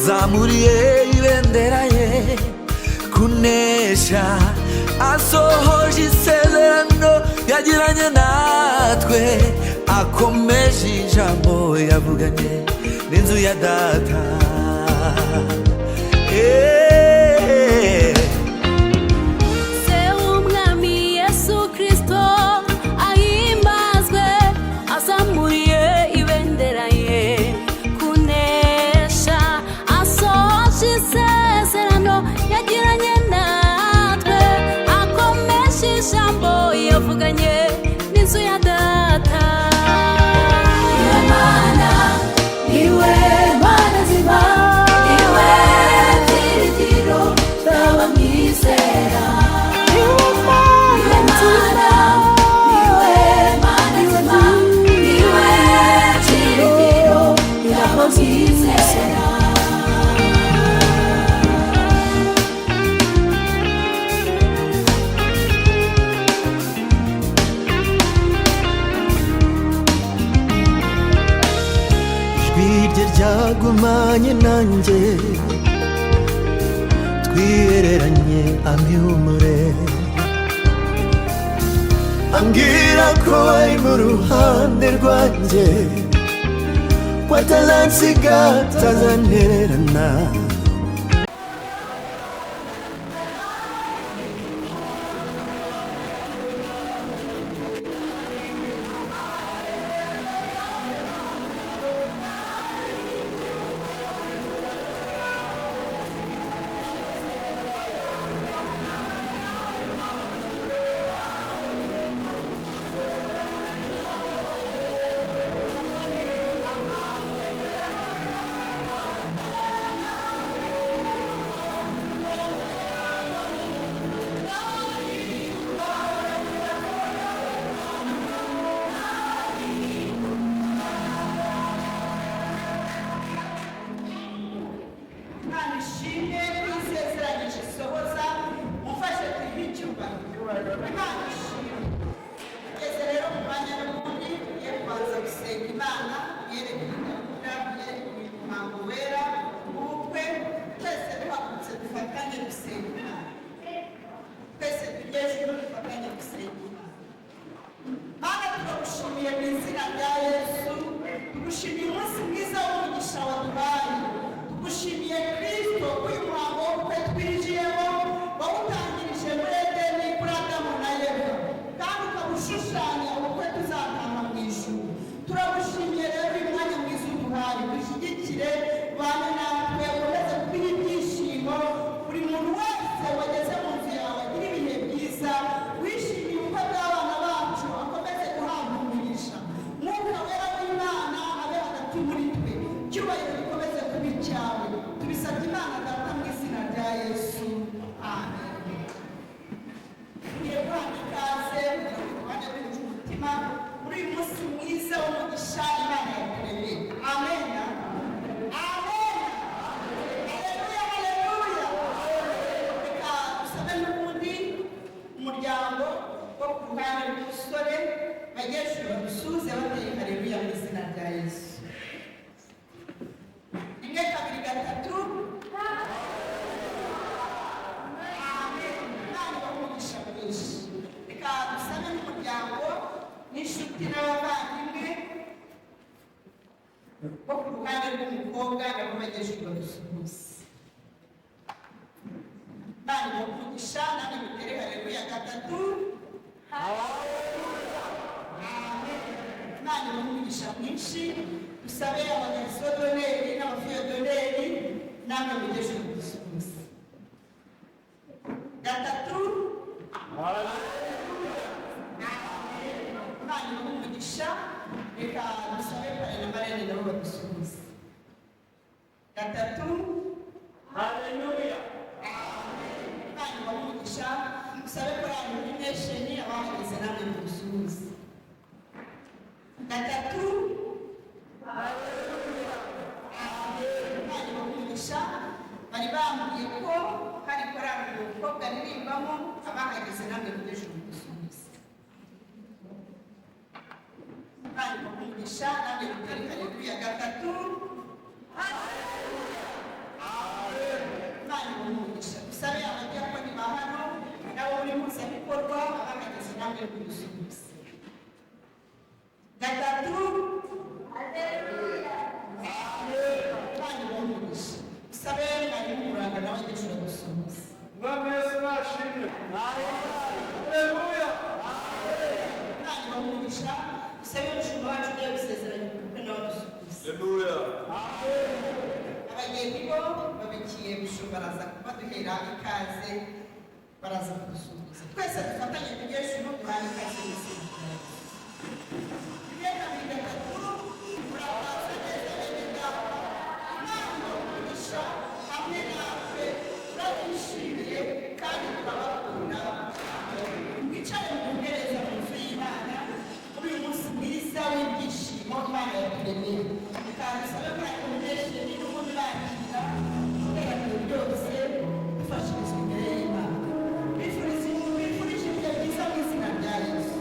Azamuriye ibendera ye kunesha, asohoje isezerano yagiranye natwe, akomeje ijambo yavuganye n'inzu ya data. Eh. Se w'Umwami Yesu Kristo ahimbazwe, azamuriye ibendera ye kunesha, asohoje isezerano yagiranye natwe, akomeje ijambo yavuganye n'inzu ya data. Niwe Mana, niwe Mana nzima, niwe byiringiro by'abamwizera. Niwe Mana, niwe Mana nzima, niwe byiringiro by'abamwizera. Ijwi rye ryagumanye nanjye, twihereranye amihumure, ambwira ko ari mu ruhande rwanjye, ko atazansiga, atazantererana. Imana ishimwe ko isezeranyije isohoza. Mufashe tuyihe icyubahiro. Imana ishimwe. Tugeze rero mu mwanya n'ubundi tugiye kubanza gusenga Imana yerekeye gahunda, yerekeye umuhango wera w'ubukwe. Twese duhagurutse dufatanye gusenga Imana. Twese tugejweho dufatanye gusenga Imana. Mana, turagushimiye mu izina rya Yesu. Tugushimiye umunsi mwiza w'umugisha waduhaye. Tugushimiye Kristo ko uyu muhango w'ubukwe twinjiyemo wawutangirije muri Edeni kuri Adamu na Eva, kandi ukabushushanya ubukwe tuzataha mu ijuru. Turagushimiye rero uyu mwanya mwiza uduhaye. Dushyigikire, bane natwe, ukomeze kuduha ibyishimo. Buri muntu wese wageze mu nzu yawe agira ibihe byiza, wishimiye ubukwe bw'abana bacu akomeze guhabwa umugisha. Mwuka Wera w'Imana abe hagati muri twe, icyubahiro gikomeze kuba icyawe. Tubisabye Imana Data mu izina rya Yesu, amen. Tugiye guhabwa ikaze kugira ngo tubane duhuje umutima muri uyu munsi mwiza w'umugisha Imana yaturemeye. Amen, amen, haleluya, haleluya. Reka dusabe n'ubundi umuryango wo ku ruhande rw'umusore bagejejwe badusuhuze bateye haleluya mu izina rya Yesu. Rimwe, kabiri, gatatu. Amen. Imana ibahe umugisha mwinshi. Reka dusabe n'umuryango n'inshuti n'abavandimwe bo ku ruhande rw'umukobwa nabo bagejejwe badusuhuze. Imana ibahe umugisha. Namwe mutere haleluya gatatu. Amen. Imana ibahe umugisha mwinshi. Dusabe abagarisodoneri n'abafiyodoneri namwe mugejeje kudusuhuza. Gatatu. Imana ibahe umugisha. Reka dusabe parrain na marraine nabo badusuhuze. Gatatu. Imana ibahe umugisha. Dusabe korali muri nation, abahageze namwe mudusuhuze. Gatatu. Imana ibahe umugisha. Bari bambwiye ko hari korali umukobwa aririmbamo, abahageze namwe mugejeje mudusuhuze. Imana ibahe umugisha. Namwe mutere haleluya gatatu. Dusabe abadiyakoni ba hano nabo muri mpuzabikorwa abahageze namwe kudusuhuza. Gatatu. Imana ibahe umugisha. Dusabe mwarimu Muranga nawe ageze gusuhuza. Umwami Yesu nashimwe. Haleluya. Imana ibahe umugisha. Dusabe umushumba wacu ugiye gusezeranya ubukwe nawe dusuhuza. Haleluya. Abageni bo babikiye mushumba araza kubaduhera ikaze, baraza kudusuhuza. Twese dufatanye tujye hejuru duhane ikaze mu izina rya Yesu. Rimwe, kabiri, gatatu. Murakaza neza bene data. Imana ibahe umugisha hamwe natwe turabishimiye kandi turabakunda. Mwicare mugugereza mu nzu y'Imana kuri uyu munsi mwiza w'ibyishimo Imana yaturemeye. Reka dusabe muri accommodation n'ubundi bakira iteraniro ryose dufashirizwa imbere y'Imana. Bifurije ibihe byiza mu izina rya Yesu.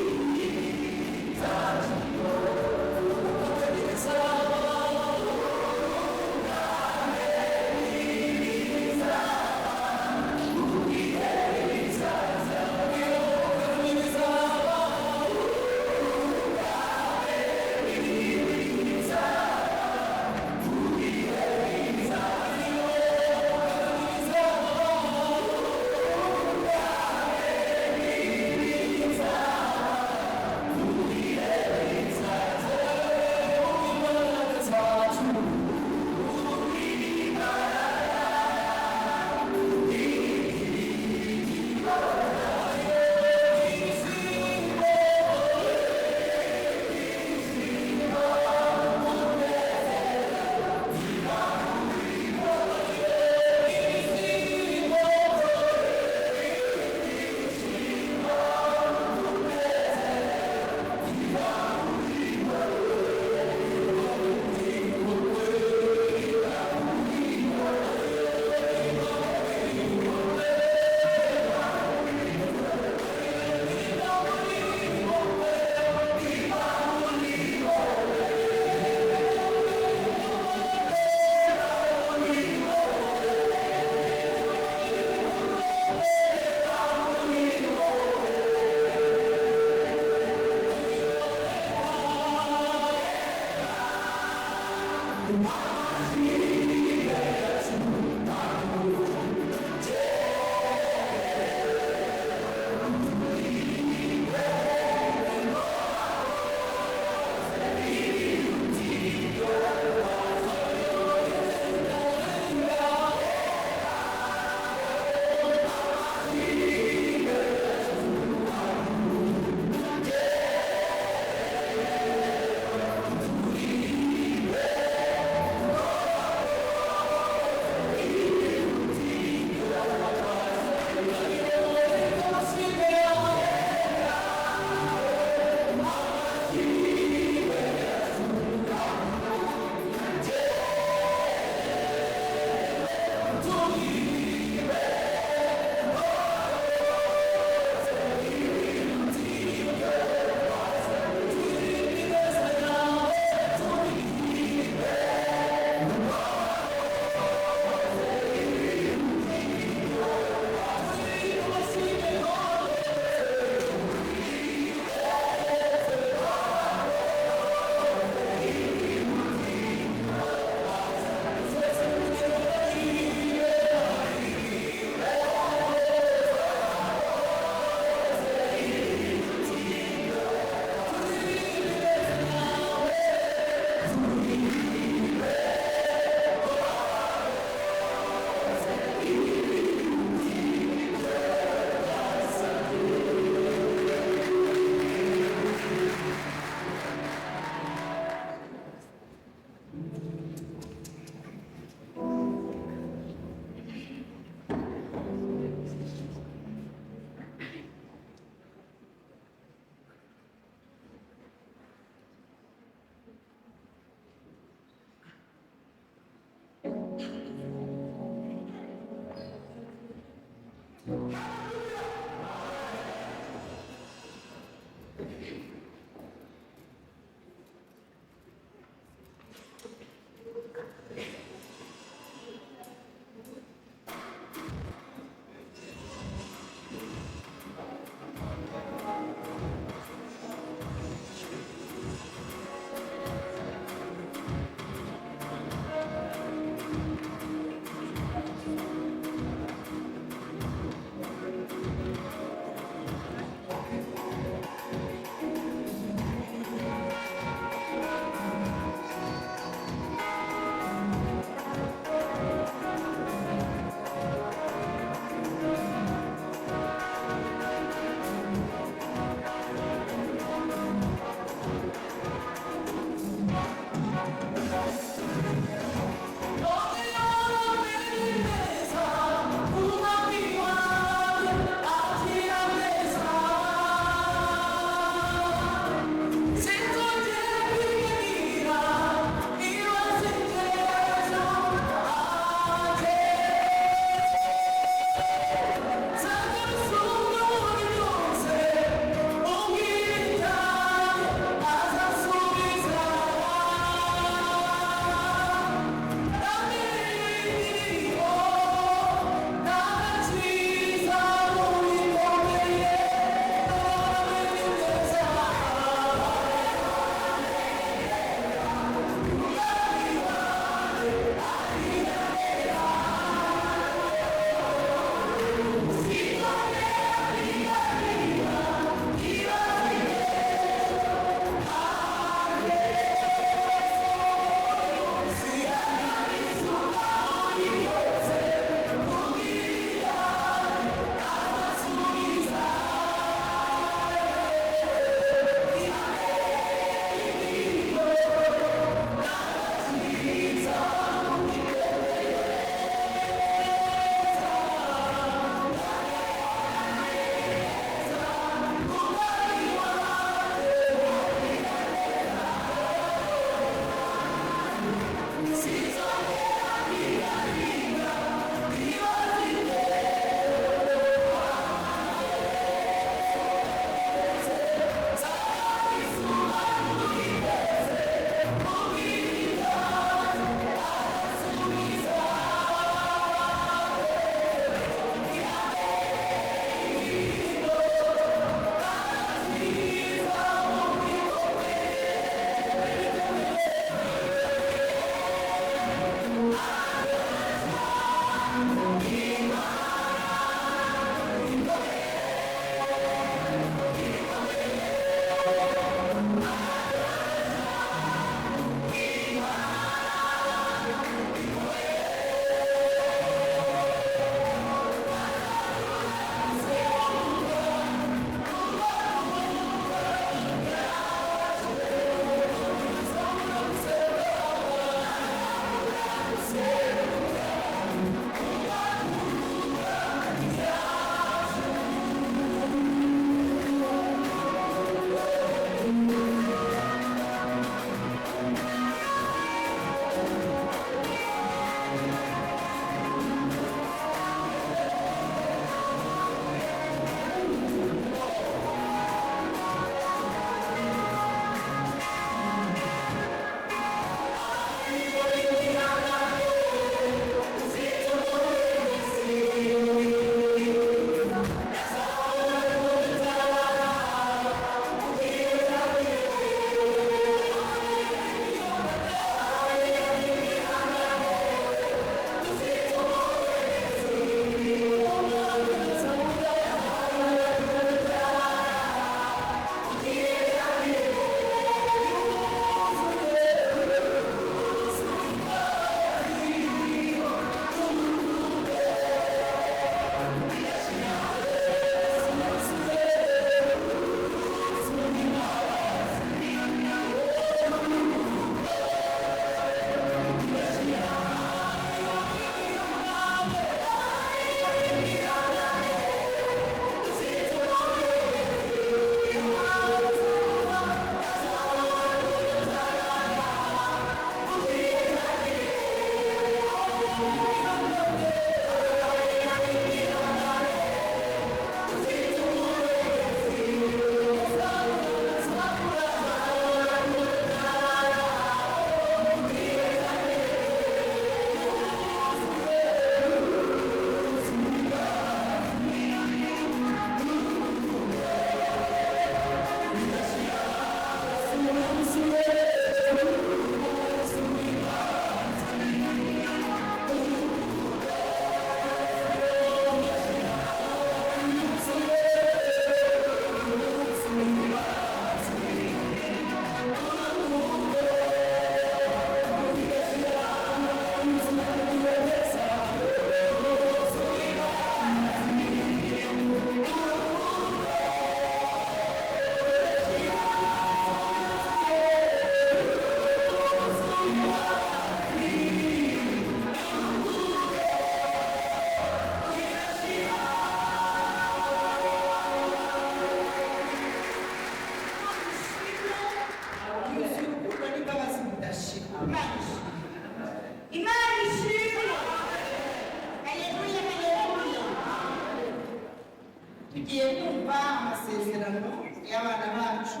Tugiye kumva amasezerano y'abana bacu.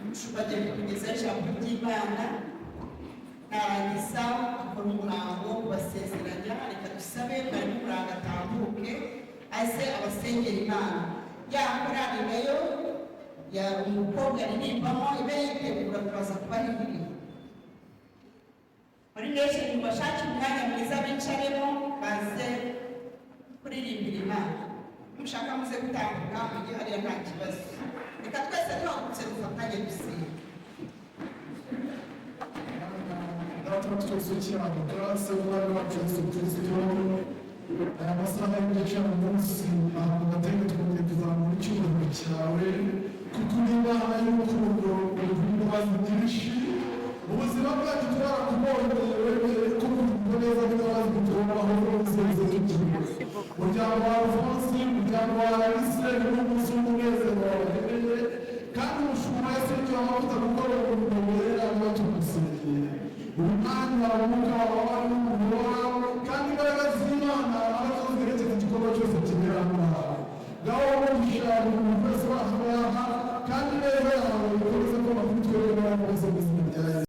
Umushumba agiye kutugezaho ijambo ry'Imana, narangiza akora umuhango wo kubasezeranya. Reka dusabe mwarimu Muranga atambuke aze abasengera Imana. Ya korali nayo ya umukobwa aririmbamo ibe yitegura, turaza kubaririmbira muri nation. Bashake umwanya mwiza bicaremo, baze kuririmbira Imana. Mushaka muze gutambuka mujye hariya, nta kibazo. Reka twese duhagurutse dufatanye gusenga. Data wa twese ukiranuka, Se w'Umwami wacu Yesu Kristo, aya masaha y'igicamunsi ntabwo natenge, twongeye kuzamura icyubahiro cyawe, kuko uri Imana y'urukundo, uri imbabazi nyinshi. Mu buzima bwacu twarakubonye, wemeye ko kugira neza n'imbabazi bitubaho rwose tugiye. Umuryango wa Alphonse, umuryango wa Alice, ni umunsi w'umunezero wabageneye, kandi umushumba yasigiye amavuta gukora umurimo wera niba tumusengeye. Uyu mwanya umwuka wawe ari umuhora, kandi imbaraga z'Imana arizo zerekeza igikorwa cyose kibera hano hantu. Ngaho umugisha buri muntu wese uri aha ngaha, kandi neza yawe ikomeze kuba kuri twebwe n'abandi bose mu izina rya Yesu.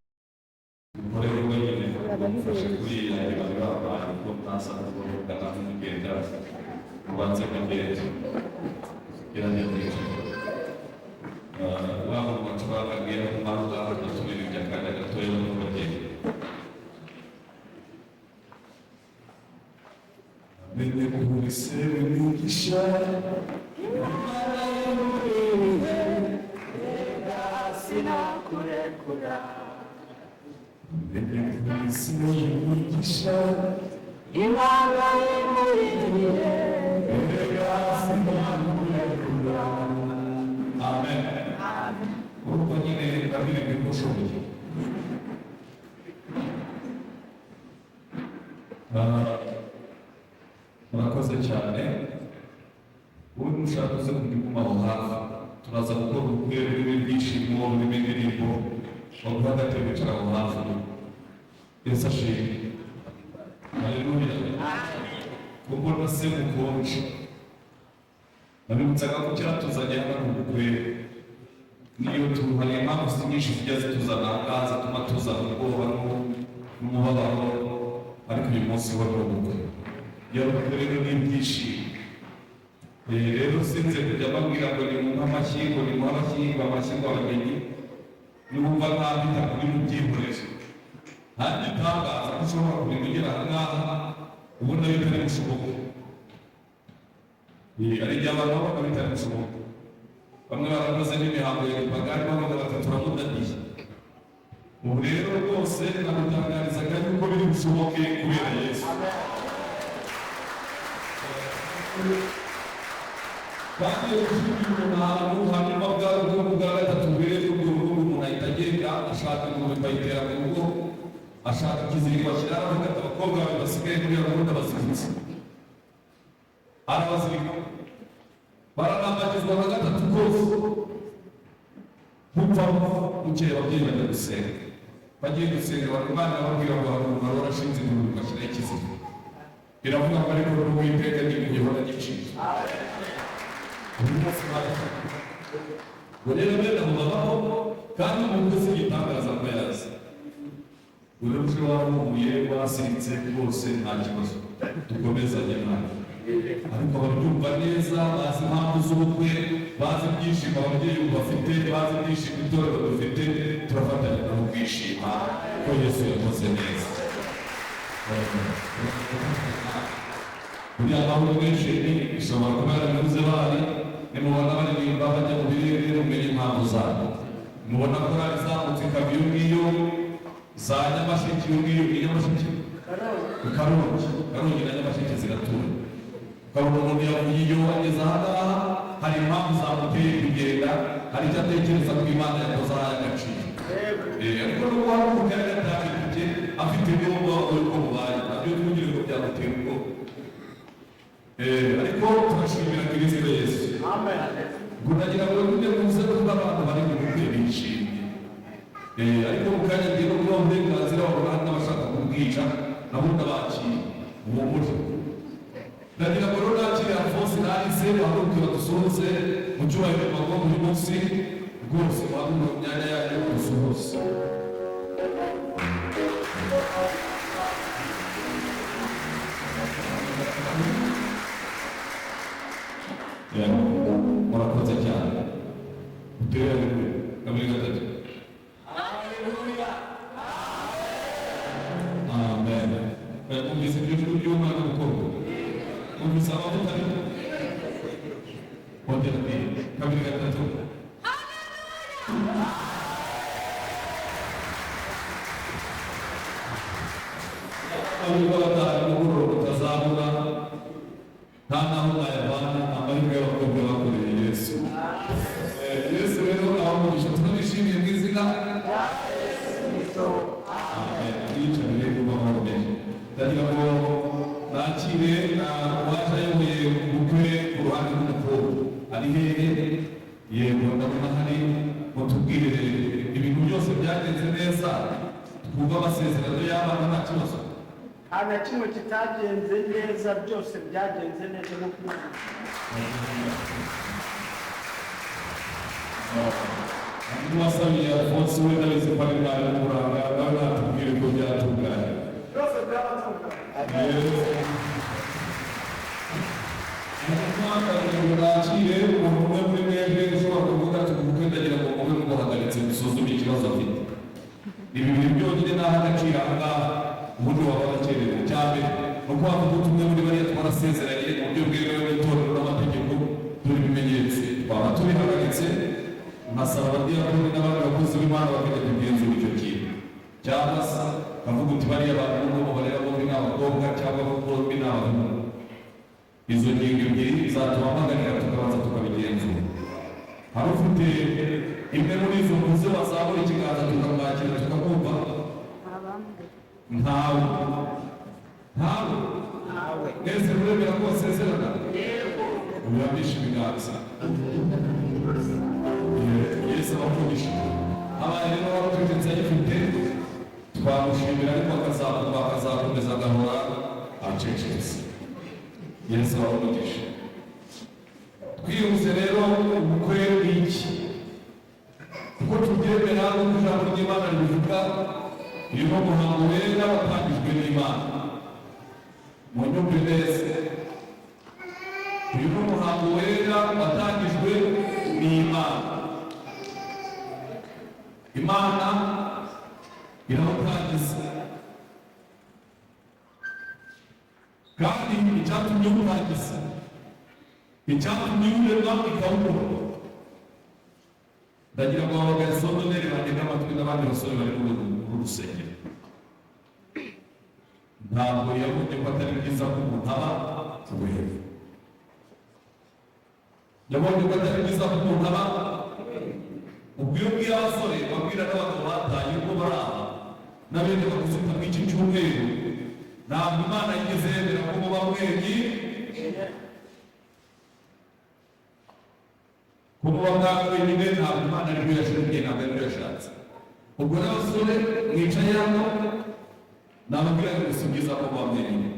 Umugore wenyine mufashe kuriya bari babaye ko ntaza kuvugana n'umugenda ubanze kugenda gerageza waba mu macupa agiye kumanga aturirimbye akanya gatoya no kugenda. Menye kurise imigisha. Imana y'umurire, sinakurekura. Menye kurise imigisha. Imana y'umurire. Erega sinakurekura. Amen. Urumva nyine ndabirimbye uko ushoboye. Murakoze cyane. Wowe nushaka uze kujya uguma aho hafi, turaza gukora ubukwe burimo ibyishimo, burimo indirimbo, baguha agatebe wicara aho hafi. Yesu ashimwe, haleluya. Kumbona se mukonje, nabibutsaga ko kiratuzanye hano ni ubukwe. Niyo tu hari impamvu nyinshi zijya zituzana aha ngaha zituma tuzana ubwoba n'umubabaro, ariko uyu munsi wo ni ubukwe. Iyo ari ubukwe rero ni ibyishimo. Rero sinze kujya mbabwira ngo nimuhe amashyi, ngo nimuhe amashyi, ngo amashyi, ngo abageni niwumva nta bitakuri mubyihorere. Nta gitangaza ko ushobora kurinda ugera aha ngaha ubona bitari bushoboke. Hari igihe abantu babona bitari bushoboke, bamwe barakoze n'imihango ya gipagani, bavuga bati turamudadiye. Ubu rero rwose nagutangarizaga yuko biri bushoboke kubera Yesu. Kandi iyo ushingiye umuntu ahantu, hanyuma bwa rugo bwa gatatu mbere y'urwo rugo, umuntu ahita agenda ashaka ingurube akayitera mu rugo, ashaka ikiziriko ashyira, aravuga ati abakobwa bawe basigaye muri iyo gahunda baziritse, arabazirika, baranambagizwa nka gatatu kose bupfamo. Bukeye ababyeyi bajya gusenga, bagiye gusenga Imana irababwira ngo hari umuntu wari warashinze ingurube ugashyiraho ikiziriko, biravuga ngo ariko n'Uwiteka gikuyeho ndagiciye uyu munsi. Ngo rero bene abo babaho, kandi umuntu si igitangaza ko yazi uretse wahumuye wasiritse rwose, nta kibazo, dukomezanye nawe. Ariko ababyumva neza bazi impamvu z'ubukwe, bazi ibyishimo ababyeyi bafite, bazi ibyishimo itorero dufite, turafatanya nabo kwishima ko Yesu yakoze neza. Buriya mahoro menshi ishobora kuba yarabivuze bari nimubona baririmba bajya mu birere, mumenye impamvu zabo. Mubona korali izamutse ikava iyo ngiyo za Nyamasheke, iyo ngiyo ni Nyamasheke, Karongi, Karongi na Nyamasheke ziratura, ukabona umuntu yavuye iyo ageze aha ngaha, hari impamvu zamuteye kugenda, hari icyo atekereza ko Imana yakoze ahaye agaciro. Ariko nubwo hari umuntu yari yatanga itike afite ubwoba bw'uko bubaye, nabyo twugire ngo byagutera ubwoba. Ariko turashimira Kristo Yesu. Ngo nagira ngo mujye muze kuba abantu bari mu bukwe bishimye. Ariko mu kanya ngiye no kubaha uburenganzira, wabona hari n'abashaka kubwica, nabo ndabakira muhumure. Ndagira ngo rero nakire Alphonse na Alice. Baze bahaguruke badusuhuze mu cyubahiro bagomba uyu munsi rwose, bahaguruke mu myanya yanyu dusuhuze. Murakoze cyane. Utere haleluya kabiri gatatu. Amen. Mwumvise iryo jwi ry'umwana w'umukobwa? Mwumvise amavuta ariko? Ongera ati kabiri gatatu. Ahubwo abataha nimugoroba mutazabura, nta naho mwayavana amahirwe y'abakobwa bakoreye Yesu. Yesu rero abamugisha, turabishimiye mu izina. Amen. Yicarire kuba amahoro. Ndagira ngo nakire uwaje ayoboye ubukwe ku ruhande rw'umukobwa. Ari hehe? Yego, ndabona hari. Mutubwire ibintu byose byagenze neza, twumve amasezerano y'abana nta kibazo. Nta na kimwe kitagenze neza, byose byagenze neza nk'uko Imana. Wasabiye Alphonse we, ndabizi ko ari mwarimu w'uburanga, nawe natubwire ko byatunganye. Byose byaratunganye. Ngo nakire umuntu umwe muri mwebwe ushobora kuvuga ati ubukwe ndagira ngo mube mumuhagaritse musuzume ikibazo afite. Ni bibiri byonyine naho agaciro aha ngaha, ubundi waba warakerewe. Icya mbere ni uko wavuga uti umwe muri bariya twarasezeranye mu buryo bwemewe n'itorero n'amategeko, dore ibimenyetso, twaba tubihagaritse, nkasaba abadiyakoni n'abandi bakozi b'Imana bakajya kugenzura icyo kintu. Cyangwa se ukavuga uti bariya bantu nubwo mubareba bombi ni abakobwa cyangwa bombi ni abahungu. Izo ngingo ebyiri zatuma mpagarika tukabanza tukabigenzura. Hari ufite imwe muri izo mvuze wazamura ikiganza tukamwakira tukamwumva? Ntawe. Ntawe. Mwese muremera ko basezerana? Mubirambishe ibiganza. Yesu abavugisha. Habaye rero wari ayifite, twamushimira, ariko akazaguma akazakomeza agahora acecetse. Yesu abavugisha. Twihuse rero, ubukwe ni iki? Kuko tubyemera nk'uko ijambo ry'Imana ribivuga, uyu ni umuhango wera watangijwe n'Imana. Munyumve neza, uyu ni umuhango wera watangijwe n'Imana. Imana irawutangiza, kandi icyatumye uwutangiza, icyatumye uwurema ikawukora. Ndagira ngo abagarisondoneri batege amatwi n'abandi basore bari muri uru rusengero. Ntabwo yabonye ko atari byiza ko umuntu aba wenyine. Yabonye ko atari byiza ko umuntu aba. Ubwo iyo ubwiye abasore, babwira n'abagabo bataye uko bari aha na bene bakuzita muri iki cyumweru, ntabwo Imana yigeze yemera ko muba mwenyine. Ko muba mwenyine ntabwo Imana aribyo yashingiye, ntabwo aribyo yashatse. Ubwo n'abasore mwicaye hano, nababwira ngo si byiza ko muba mwenyine.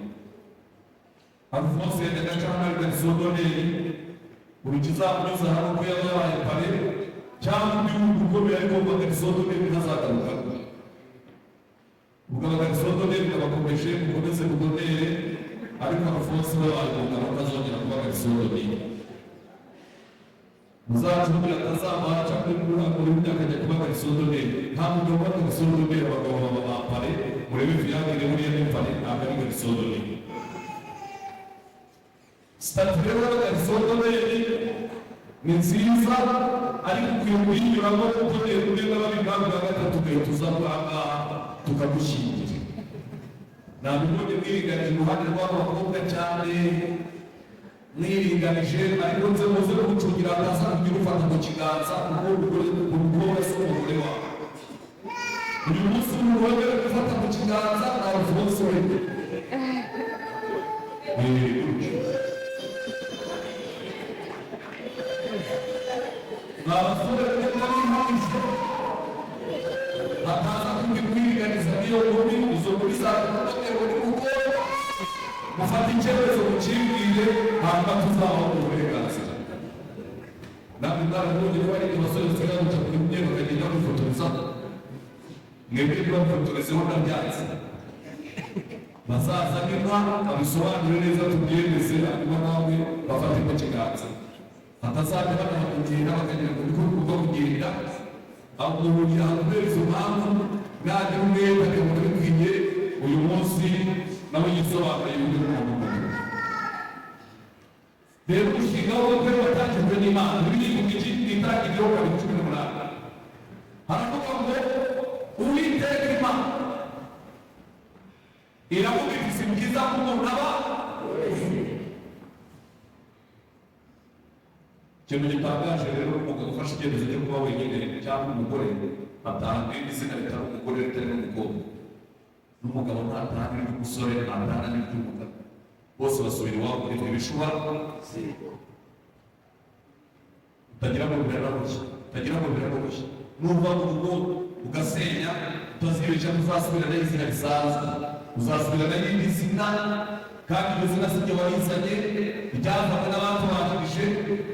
Alphonse yajyaga acana garisodoneri, buri kizamunyuza hano ko yaba yabaye pare cyangwa undi wundi ukomeye, ariko bagarisodoneri ntazagaruka. Ubwo abagarisodoneri ndabakomeje, mukomeze mudonere, ariko Alphonse we wabaye umugabo atazongera kuba garisodoneri. Muzacungire atazamara cyangwa muri myaka ajya kuba garisodoneri. Nta mugabo uba garisodoneri, abagabo baba ba pare. Murebe viyanire buriya ni pare, ntabwo ari garisodoneri. Statut rero y'abagarisodoneri ni nziza, ariko ukwiye kuyinyuramo utoneye kuri n'ababibwami bwa gatatu, ugahita uza ngaha tukagushyingira. Nabibonye mwiringanije iruhande rw'abo bakobwa cyane, mwiringanije, ariko nze muze kugucungira ataza kugira ufata mu kiganza, kuko umukobwa si umugore wawe. Uyu munsi umuntu wemerewe gufata mu kiganza ni Alphonse we. Ni abasore b'inkono, hataza kundi kwiringaniza n'iyo nkumi, izo nkumi zakunonewe n'umukobwa mufata Icyemezo mukimbwire, hanyuma tuzabaho mu burenganzira. Namwe mwarabonye ko hari abasore basigaye baca kuri mwe bakagenda bifotoreza. Mwebwe ntibabifotorezeho ndabyanze. Bazaza inka babisobanure neza tubyemeze, hanyuma namwe bafate mu kiganza. Hatazajya banahakugenda bakagira ngo niko bigomba kugenda. Amuhurira ahantu kubera izo mpamvu, nagira umwete akabona bikwiye, uyu munsi nawe yisobanuye uburyo bw'umuntu. Rero umushinga w'ubukwe watangijwe n'Imana. Bibiliya ivuga iki mu Itangiriro 2:18? Haravuga ngo Uwiteka Imana iravuga iti si byiza ko umuntu aba. Ikintu gitangaje rero, umugabo ufashe icyemezo cyo kuba wenyine cyangwa umugore atanga irindi zina ritari umugore, ritari n'umukobwa. N'umugabo ntatanga iry'umusore, ntatanga n'iry'umugabo, bose basubira iwabo muri ibishuba. Utagira ngo biranarushya, utagira ngo biranarushya. Nuva mu rugo ugasenya, utazibeshya ko uzasubirana izina risanzwe, uzasubirana n'irindi zina, kandi iryo zina si ryo warizanye, ryazanywe n'abatubanjirije.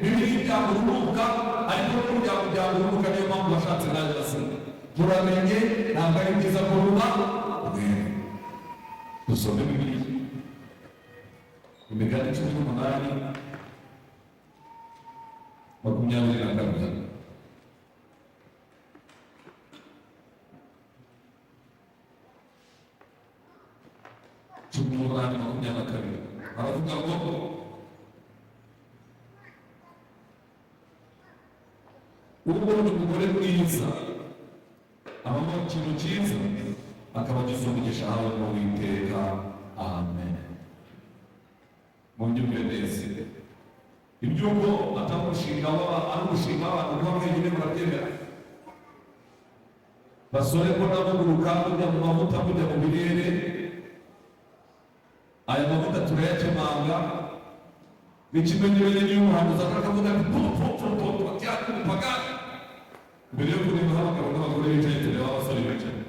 Bibiri byanga urunuka, ariko n'umuryango byanga urunuka, niyo mpamvu washatse nawe bazina. Muramenye, ntabwo ari byiza ko ruba mwene. Dusome Bibiliya, Imigani 18:22. 18:22 aravuga ngo ubonye umugore mwiza abamo ikintu cyiza, akaba agize umugisha ahawe n'Uwiteka. Amen. Mubyumve neza, iby'uko atari umushinga ari umushinga w'abantu kuba mwenyine, murabyemera basore ko namuguruka mujya mu mavuta, mujya mu birere? Aya mavuta turayakemanga. N'ikimenyereye niyo umuhanuzi akavuga ati po po po po po cyangwa umupagani. Mbere yo kureba aho abagabo n'abagore bicaye, tureba aho abasore bicaye.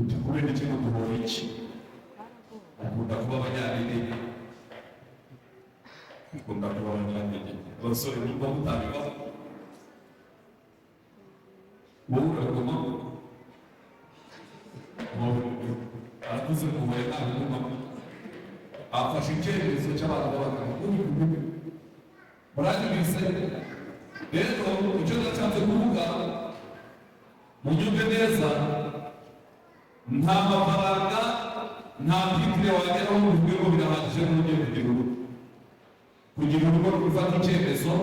Uti kubera iki ngo duhora iki? Ukunda kuba abanyantege, ukunda kuba abanyantege. Abasore numva mutabibaho, wowe uraguma aravuze ngo huye ntabigumamo, afashe icyemezo cy'abantu b'abagabo. Muranyumvise? Rero icyo nashatse kuvuga, munyumve neza, nta mafaranga, nta titre wageraho ngo uvuge ngo birahagije n'ugiye kugira urugo. Kugira urugo ni ugufata icyemezo.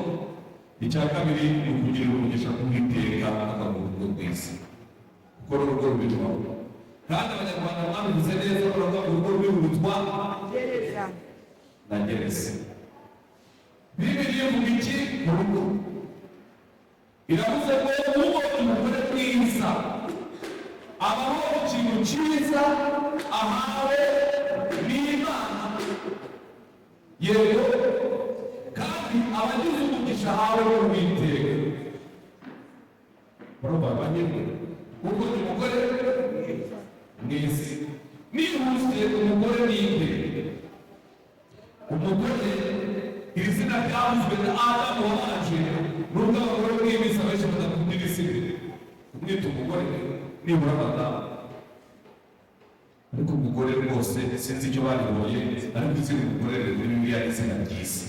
Icya kabiri ni ukugira umugisha k'Uwiteka akaguha urugo rwiza, kuko n'urugo rubitwaho. Kandi Abanyarwanda mwabivuze neza, baravuga ngo urugo rwihutwa na gereza. Bibiliya ivuga iki mu rugo? Iravuze ngo ubonye umugore mwiza abaho ikintu cyiza ahawe n'Imana, yego, kandi abagize umugisha ahawe n'Uwiteka. Murumva abanyemwe, ubonye umugore mwiza. Nihuse, umugore ni nde? Umugore, iri zina ryavuzwe na Adamu wabanje, nubwo abagore b'iminsi abenshi badakunda iri zina, kumwita umugore, nibura madamu. Ariko umugore rwose sinzi icyo barihoye, ariko izina umugore riri muri Bibiliya ni izina ryiza.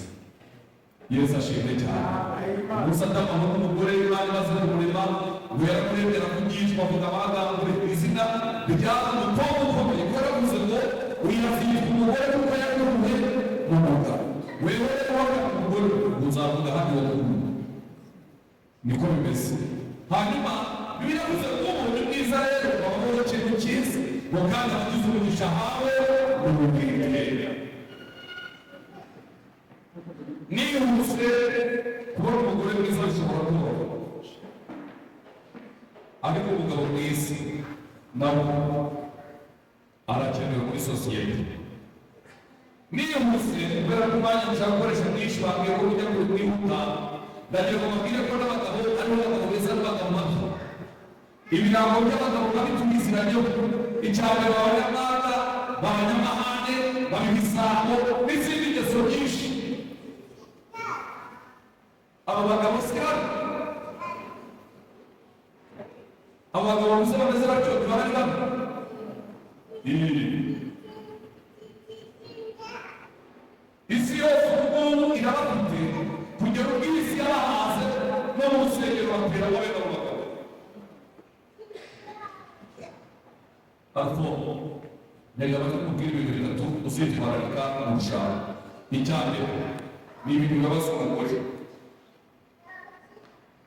Yesu ashimwe cyane. Umunsi Adamu abona umugore, Imana imaze kumurema, ngo yaramurebye aravugishwa, avuga amagambo, izina ryari umukobwa ukomeye, ko yaravuze ngo uyu azitwa umugore kuko yakuwe mu mugabo. Wewe rero wari umugore, uzavuga hano uwo niko bimeze. Hanyuma Bibiliya yavuze ngo ubonye ubwiza rero wabonye ikintu cyiza, ngo kandi abagize umugisha ahawe n'Uwiteka. Nihuse, kubona umugore mwiza bishobora kubaho, ariko umugabo mwiza nawe arakenewe muri sosiyete. Nihuse kubera ko umwanya nshaka gukoresha mwinshi, bambwiye ko ujya kure mwihuta. Ndagira ngo mbabwire ko n'abagabo ariho abagabo beza n'abagabo babi. Ibirango by'abagabo babi tubiziranyeho. Icya mbere, baba abanyamwaga, baba abanyamahane, baba ibisambo n'izindi ngeso nyinshi. Aba bagabo si hano, abo bagabo bavuze bameze batyo ntibahari bamwe. Isi yose ubu ngubu irabafite, kugera ubwo isi yabahaze, no mu rusengero batera bene abo bagabo. Alfo, nyarira bakakubwira ibintu bitatu uzitwararika mu rushako. Icya mbere ni ibintu bibabaza umugore.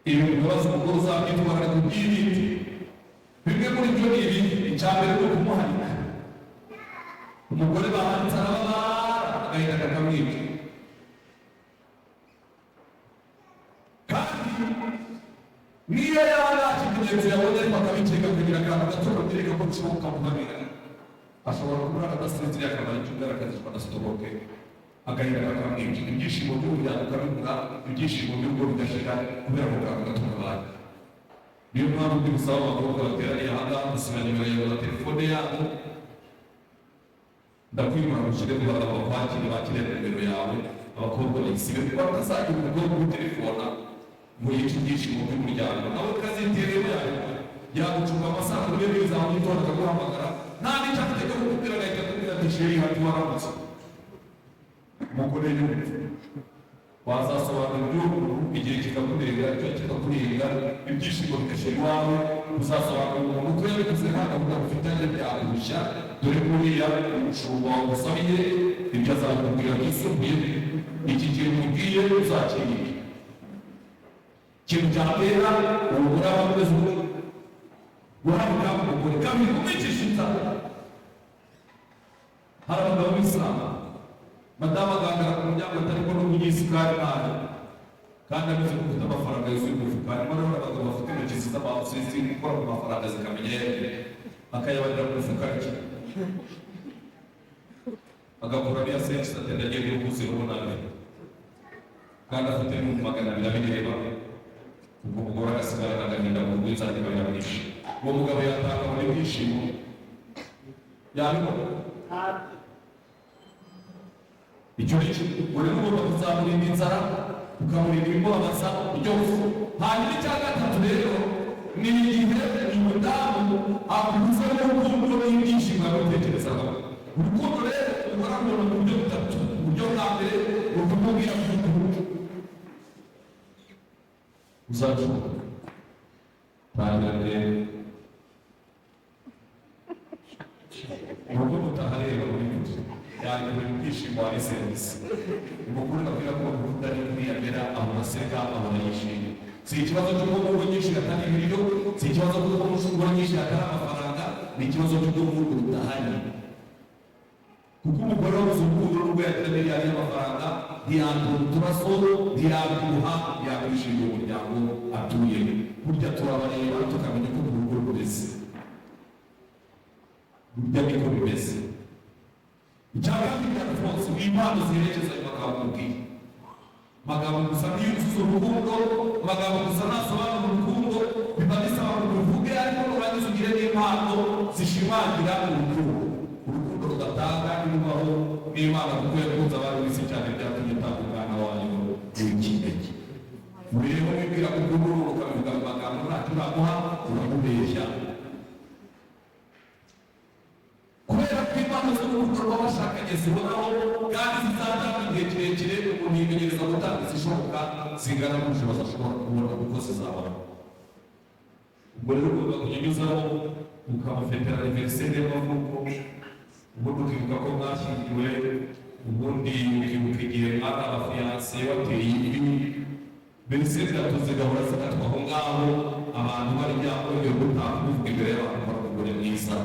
Ibintu bibabaza umugore uzabyitwararika, ubyirinde. Bimwe muri byo ni ibi: icya mbere ni ukumuharika. Umugore bahanitse arababara, agahinda kakamwica. Kandi niyo yaba nta kimenyetso yabonye, ariko akabikeka, kugira akantu gato kamwereka ko bishoboka kuhamira, ashobora kurara adasinziriye, akamara icyumweru akazicwa na sitoroke, agahinda kakamwica, ibyishimo by'umuryango ukabibura, ibyishimo by'urugo bigashira kubera ako kantu gato kabaye. Niyo mpamvu ndi gusaba abakobwa bateraniye aha ngaha gusiba nimero yawe na telefone yabo. Ndakwimura ushyire mu bagabo bakwakire, bakire nimero yawe, abakobwa bayisibe, kuko batazagira umugore ugutelefona ngo yice ibyishimo by'umuryango. Nawe kaziteremo yabikora, yagucunga amasaha 12 za mu gitondo akaguhamagara, nta n'icyo afite cyo kukubwira, agahita akubwira ati: "Chérie, hati waramutse?" Umugore yumva wazasobanura iby'ubu igihe kikakurenga, icyo kikakurenga, ibyishimo bigashira iwawe. Uzasobanura umuntu uko yabikoze nta gahunda bufitanye, byakurushya. Dore ko uriya umushumba wagusabiye ibyo azakubwira byisumbuye iki gihe umubwiye, uzakirinde ikintu cyatera umugore aba ameze uko guhabwa umugore. Kabiri, kumwicisha inzara. Hari abagabo b'isilamu, madamu agaragara ku muryango atari ko n'umunyisukari ntayo, kandi ameze nk'ufite amafaranga yuzuye umufuka. Harimo rero abagabo bafite intoki z'amazi gukora ku mafaranga zikamenya yagiye, akayabarira mu mufuka we, agakura n'iya sensi atenda agiye guhuza n'ubunani, kandi afite n'ibihumbi 200 abireba. Ubwo umugore agasigarana agahinda mu rugo, inzara ikaba iramwishe. Uwo mugabo yatanga muri byishimo yabibona. Icyo ni cyo rero ugomba kuzamurinda inzara, ukamurinda ibimubabaza byose. Hanyuma icya gatatu rero ni igihe umudamu akubuza n'urukundo n'ibyishimo yabitekerezagaho. Urukundo rero ukora mu buryo butatu. Uburyo bwa mbere ni ukumubwira ko ukunda. Uzacunga, tangira rero urugo mutahareba muri kure yagura ibyishimo wari serivisi. Umukuru abwira ko bakunda ari kwiyamera, abona aseka, abona yishimye. Si ikibazo cy'uko mu ngo nyinshi hatari ibiryo, si ikibazo cy'uko mu ngo nyinshi hatari amafaranga, ni ikibazo cy'uko urugo rudahari. Kuko umugore wabuze urukundo, n'ubwo yagira miliyari y'amafaranga, ntiyandura uturaso, ntiyabyibuha, ntiyakwishimira umuryango atuyemo. Burya turabareba tukamenya uko mu rugo rumeze, burya niko bimeze. Icya kabiri, Alphonse, ni impano ziherekeza ayo magambo ubwiye. Amagambo gusa ntiyuzuza urukundo, amagambo gusa ntasobanura urukundo. Biba bisaba ngo uruvuge, ariko nurangiza ugire n'impano zishimangira urukundo. Urukundo rudatanga ntirubaho n'Imana, kuko yakunze abari b'isi cyane byatumye itanga umwana wayo w'ikinege. Rero wibwira ko ukunda uruhu ukabivuga mu magambo, ntacyo uramuha, uramubeshya. Kubera ko impano z'urukundo rw'abashakanye zihoraho kandi zizatanga igihe kirekire, umuntu yimenyereza gutanga izishoboka zingana n'ubushobozi ashobora kubona, kuko zizabaho. Ubwo rero ugomba kujya unyuzaho ukamufetera anniversaire y'amavuko, ubundi ukibuka ko mwashyingiwe, ubundi ukibuka igihe mwari abafiyanse wateye ibi. Mbese zigatuza zigahora zikatwa aho ngaho, abantu barya, wongera gutaha kubivuga imbere y'abantu ko ari umugore mwiza,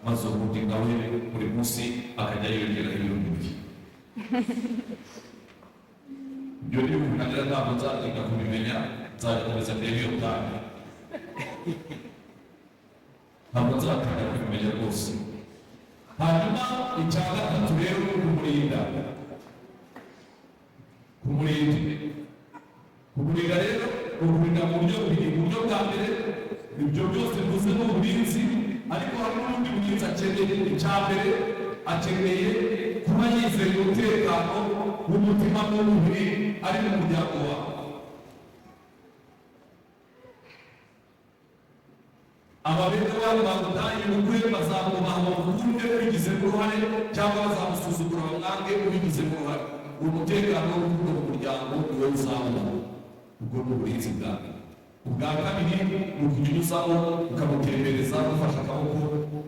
maze ubundi nawe buri munsi akajya yiyongeraho ibiro 2. Ibyo ni ubukanira, ntabwo nzatinda kubimenya, nzakomeza ndebe iyo tanga, ntabwo nzatinda kubimenya rwose. Hanyuma icya gatatu rero ni ukumurinda. Kumurinda, kumurinda rero ni ukurinda mu buryo bubiri. Uburyo bwa mbere, ibyo byose mvuze ni uburinzi, ariko hari n'ubundi Burinzi akeneye, icya mbere akeneye kuba yizeye umutekano w'umutima n'umubiri ari mu muryango wawe. Ababene babo bagutaye ubukwe bazamubaha bamukunde ubigizemo uruhare, cyangwa bazamusuzugura bamwange ubigizemo uruhare. Uwo mutekano w'urukundo mu muryango ni wowe uzawubona. Ubwo ni uburinzi bwa mbere. Ubwa kabiri ni ukujya unyuzamo ukamutembereza umufashe akaboko,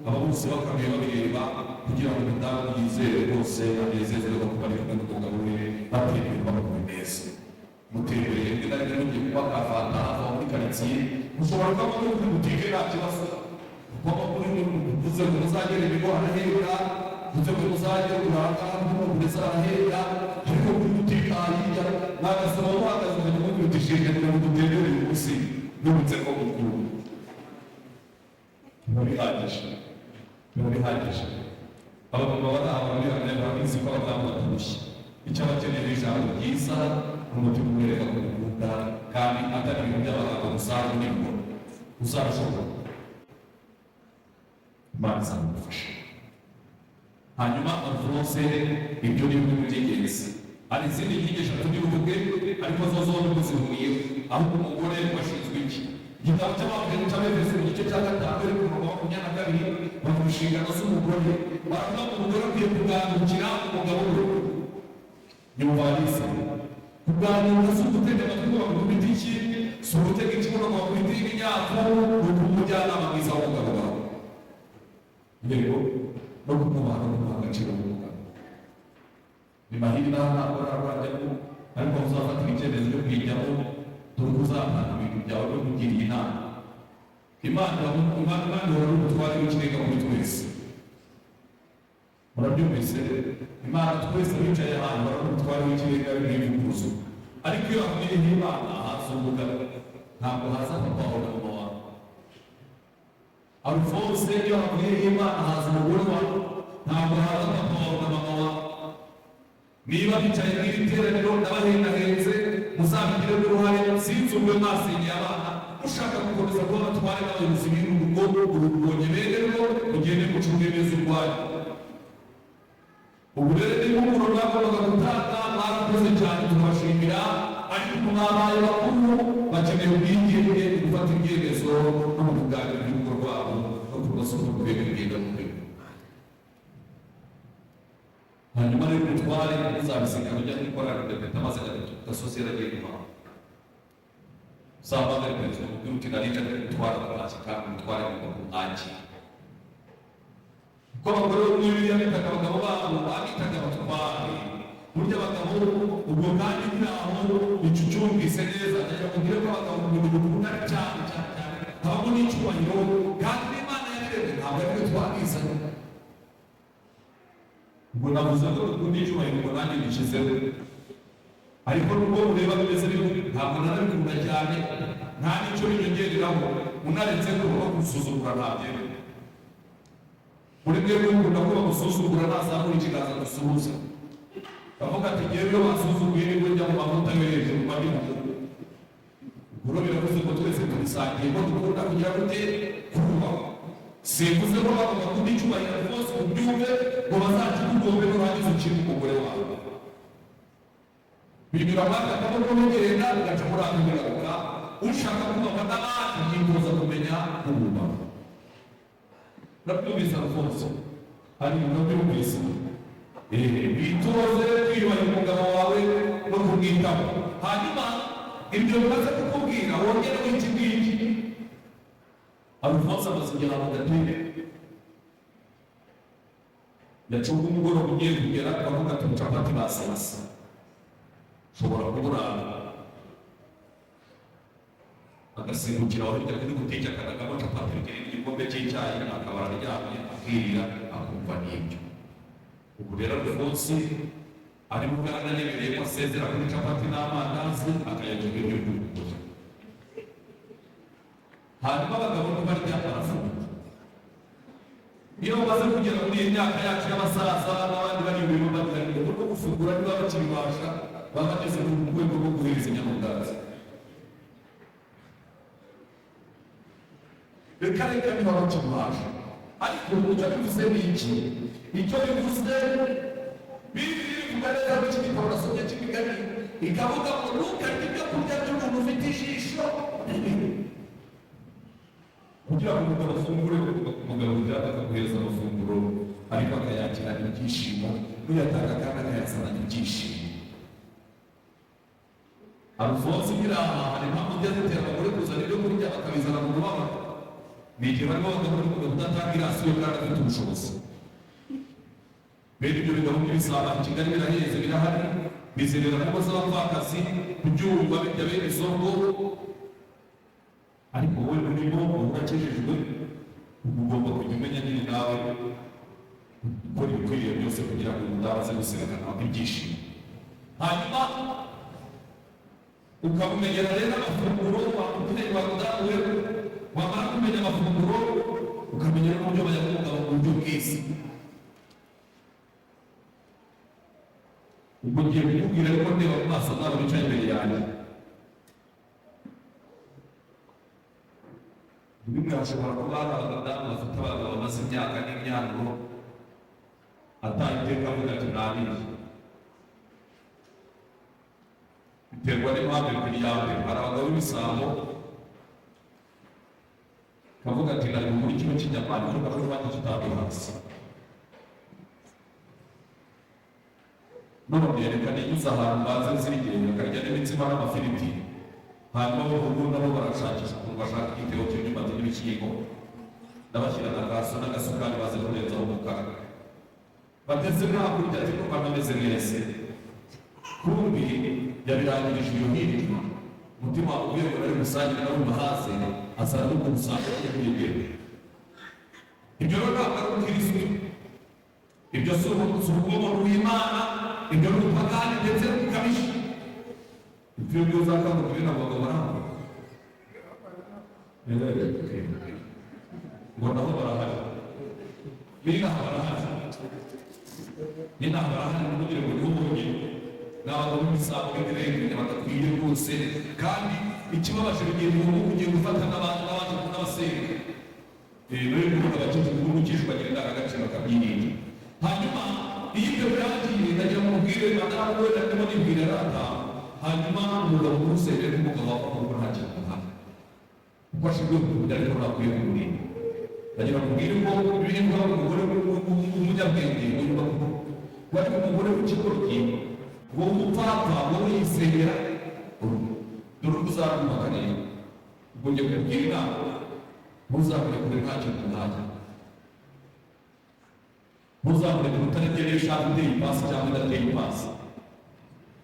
aba bose bakabiye babireba, kugira ngo umudamu yizere rwose anezezwe no kuba ari kumwe n'umugabo we batembera baguwe neza. Mutembereye rimwe na rimwe mugiye kuba kafanta hafi aho muri karitsiye, mushobora kuba muri kuri butike nta kibazo, kuko muri mvuze ngo muzagere ibigo harahenda, mvuze ngo muzagere kuranga ndetse harahenda, ariko kuri butike hirya mwagasaba muhagaze ukajya mubwira uti ngo dutembere uyu munsi nibutse ko mukuru. Biba bihagije, biba bihagije. Abamama bari aho bari barabizi ko abadamu batarushye. Icyo abakeneye ni ijambo ryiza n'umutima umwereka ko umukunda, kandi atari ibintu by'amagambo gusa, n'ibwo uzabishobora. Imana izamufasha. Hanyuma Alphonse, ibyo ni bimwe mu by'ingenzi. Hari izindi nkingi eshatu ndibuvuge, ariko zo zombi muzihuriyeho. Ahubwo umugore washinzwe iki? Igitabo cy'Abefeso mu gice cya 5 ariko umurongo wa 22 bavuga inshingano z'umugore. Baravuga ngo umugore akwiye kugandukira umugabo we. Nyumva Alice, kuganira si ugutega amatwi ngo bakubite iki, si ugutega ikibuno ngo bakubite ibinyafu, ni ukuba umujyanama mwiza w'umugabo wawe. Yego, no kumwubaha no kumuha agaciro k'umugabo. Ni mahiri naho ntabwo ararwajyamo, ariko uzafatira icyemezo cyo kuyijyamo, dore ko uzatanga ibintu byawe no kugiriye inama. Imana ihora ari umutware w'ikirenga muri twese. Murabyumvise? Imana twese bicaye ahantu bari umutware w'ikirenga w'ibintu. Ariko iyo havuyeho Imana haza umugabo, ntabwo haza papa wawe na mama wawe. Alphonse, iyo havuyeho Imana haza umugore wawe, ntabwo haza papa wawe na mama wawe. Niba bicaye mu iri teraniro ndabahendahenze, muzabigiremo uruhare. Sinzi ubwo mwasenyeye abana, mushaka gukomeza kuba abatware n'abayobozi b'urugo, urubonye bene rwo mugende mucunge neza urwanyu. Uburere n'impumuro mwagombaga gutanga mwarakoze cyane, turabashimira, ariko mwabaye bakuru bakeneye ubwigenge mu gufata ibyemezo no mu kuganira iby'urugo rwabo no kunoza uko rukwiye kugenda mu rwego. Hanyuma rero umutware muzabisikana ujya muri korali udepeta maze gasozi yaragiye guhaha, uzahamagare perezida umubwire uti narica ndi gutwara abatashye, kandi umutware agomba kumwakira. Kuko abagore bo muri Bibiliya bitaga abagabo babo, babitaga abatware. Burya abagabo ubwo kandi ntaho icucumbise neza, ndagira ngo mbwire ko abagabo mu bintu dukunda cyane cyane cyane habamo n'icyubahiro, kandi n'Imana yaremye ntabwo ari twe twabizanye. Ubwo navuze ko dukunda icyubahiro, ngo nanjye mbishyizeho, ariko nubwo mureba bimeze bityo ntabwo nanabikunda cyane, nta n'icyo binyongereraho, unaretse ko no gusuzugura ntabyemewe. Muri mwebwe mukunda ko bamusuzugura, nazamura ikiganza dusuhuze. Bavuga ati ngewe iyo basuzuguye nibwo njya mu mavuta yo hejuru mba ndi mukuru. Ubwo biravuze ngo twese tubisangiye ko dukunda kugira gute? Kubaho. Simvuze ko bagomba bakunda icyubahiro rwose ubyumve ngo bazakikugombe nurangiza ukiri umugore wawe. Binyura muri aka kaboko bigenda bigaca muri aka bigaruka. Ushaka kubahwa n'abandi yifuza kumenya kububaha. Nabyumvise Alphonse, hari nabyumvise. Witoze kwiyubaha umugabo wawe no kumwitaho. Hanyuma ibyo bimaze kukubwira wongere w'iki ngiki. Alphonse amaze igihe mu gatebe yacunga umugoroba ugiye kugera, akavuga ati capati basasa ushobora kuburara, agasimbukira aho hirya kuri butike akanagamo capati ebyiri n'igikombe cy'icyayi, akaba aryamye akirira akumva n'ibyo. Ubu rero Alphonse arimo bwarananyemereye ko asezera kuri capati n'amandazi akayajya ibiryo by'umugore. Hanyuma abagabo ntibarya, barafungura. Iyo bamaze kugera muri iyi myaka yacu y'abasaza n'abandi bari imbere bagira ngo rwo gufungura niba bakibibasha, baba bageze ku rwego rwo guhereza inyamubwatsi. Reka reka niba bakibasha. Ariko icyo bivuze ni iki? Icyo bivuze, Bibiliya ivuga neza muri iki gitabo nasomye cy'Imigani, ikavuga ngo ntukarye ibyo kurya by'umuntu ufite ijisho ribi. Kugira ngo umugabo afungure, umugabo ujyana akaguhereza amafunguro, ariko akayakirana ibyishimo, n'uyatanga kandi akayazanana ibyishimo. Alphonse Ngiraha, hari impamvu ujya zitera abagore kuzana ibyo kurya bakabizana mu mubabaro. Ni igihe barimo bagaburira umugabo udatanga irasiyo kandi afite ubushobozi. Bene ibyo bigabo by'ibisaba i Kigali biraheze, birahari, bizerera mu ngo z'abapfakazi, kubyumva bijya bene izo ngo. Ariko wowe urimo urakijijwe, ugomba kujya umenya nyine nawe gukora ibikwiriye byose kugira ngo umudamu aze guserekana ibyishimo. Hanyuma ukamumenyera rero amafunguro, wamutegura umudamu we, wamara kumenya amafunguro ukamenya n'uburyo bayabungabunga mu buryo bwiza. Ubwo ngiye kukubwira, ariko ndeba mu maso nawe wicaye imbere yanjye, bimwe hashobora kuba hari abadamu bafite abagabo bamaze imyaka n'imyanuro ataha iteka avuga ati nabiri. Biterwa n'impamvu ebyiri. Ya mbere, hari abagabo b'ibisambo, kavuga ati nari bugure ikiro cy'inyama ariko ndabona iwanjye kitaduhasi, none reka ninyuze ahantu mbanze nzirigere. Bakarya n'imitsima n'amafiriti, hanyuma bo nabo barashakisha ukuntu bashaka igitebo cy'imyumbati n'ibishyimbo, ndabashyira na gaso n'agasukari baze kurenzaho umukara, bateze nta kurya, ati kuko ameze neza. Kumbi yabirangirije iyo hirya, umutima uvuye ngo nari busangire nawe umuhaze, azana no kuwusanga kuyegera. Ibyo rero ntabwo ari ubukirisitu, ibyo si urukundo rw'Imana, ibyo ni ubupagani ndetse bukabije. Ibyo byo uzakangurira ntabwo barahari, ngo nabo barahari, n'inaha barahari, n'inaha barahari. Ntugire ngo niho bonyine, ni abagabo b'ibisambo b'ibirengane badakwiye rwose. Kandi ikibabaje, bigiye mu rugo ugiye gufata n'abantu n'abaje n'abasenga rero kuvuga abakijijwe n'umukijijwe bagira indangagaciro bakabyirinda. Hanyuma iyo ibyo birangiye, ndagira ngo mubwire madamu wenda ndimo nibwira rata. Hanyuma umugabo ntusengere ko umugabo wapfa kuko nta kintu umuhaye, kuko ashinzwe kukurinda, ariko ntakwiye kumurinda. Ndagira ngo mubwire ko bibiliya ivuga ngo umugore w'umunyabwenge yumva ko, ariko umugore w'ikigoryi, wowe umupfapfa, wowe yisengera urugo, dore uko uzarwubaka rero. Ubwo ngiye kukubwira inama: ntuzamurekure nta kintu umuhaye, ntuzamurekure utaregera iyo ushaka, uteye ipasi cyangwa idateye ipasi.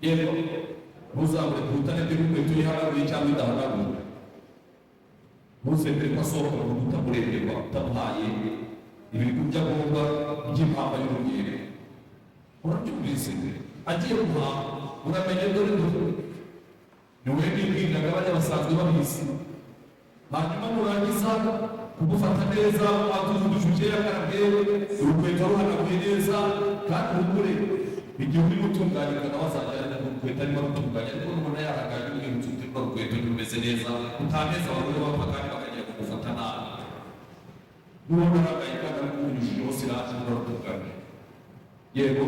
Yego, ntuzamurekure utaregera inkweto ihanaguye cyangwa idahanaguye. Ntuzemere ko asohoka mu rugo utamureberwa, utamuhaye ibintu by'agomba by'impamba y'urugendo. Urabyumvise? Agiye guhaha, uramenye, dore dore ni wowe nibwiriraga, bajya basanzwe babizi. Hanyuma nurangiza kumufata neza, watuze uducuke yakarabye, urukweto ruhanaguye neza, kandi uhumure, igihe uri gutunganya nawe azajya urukweto arimo arutunganya. Ariko nubona yaragaye, umwibutsa uti runo rukweto ntirumeze neza, utaneza abagore bapfa kandi bakagiye kugufata nabi. Nubona aragaye kandi arikunyujijeho siraje, urarutunganya. Yego.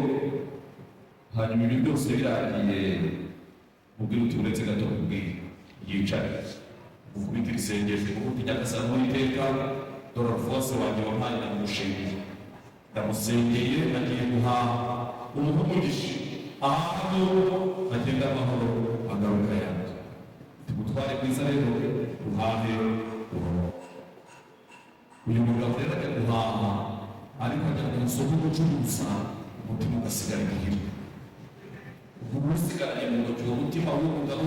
Hanyuma ibi byose birangiye, mubwire uti uretse gato kubwira, yicare, ukubitira isengesho kuko Nyagasani Uwiteka, dore Alphonse wanjye wampaye, ndamushimiye, ndamusengeye, agiye guhaha, umuhe umugisha, ahantu agenda amahoro, agaruka yanjye tumutware bwiza. Rero uhahe urugo. Uyu mugabo rero ajya guhaha, ariko ajya mu isoko gucuruza, umutima ugasigara imuhira. Ubu usigaranye mu ntoki uwo mutima w'uwo mugabo.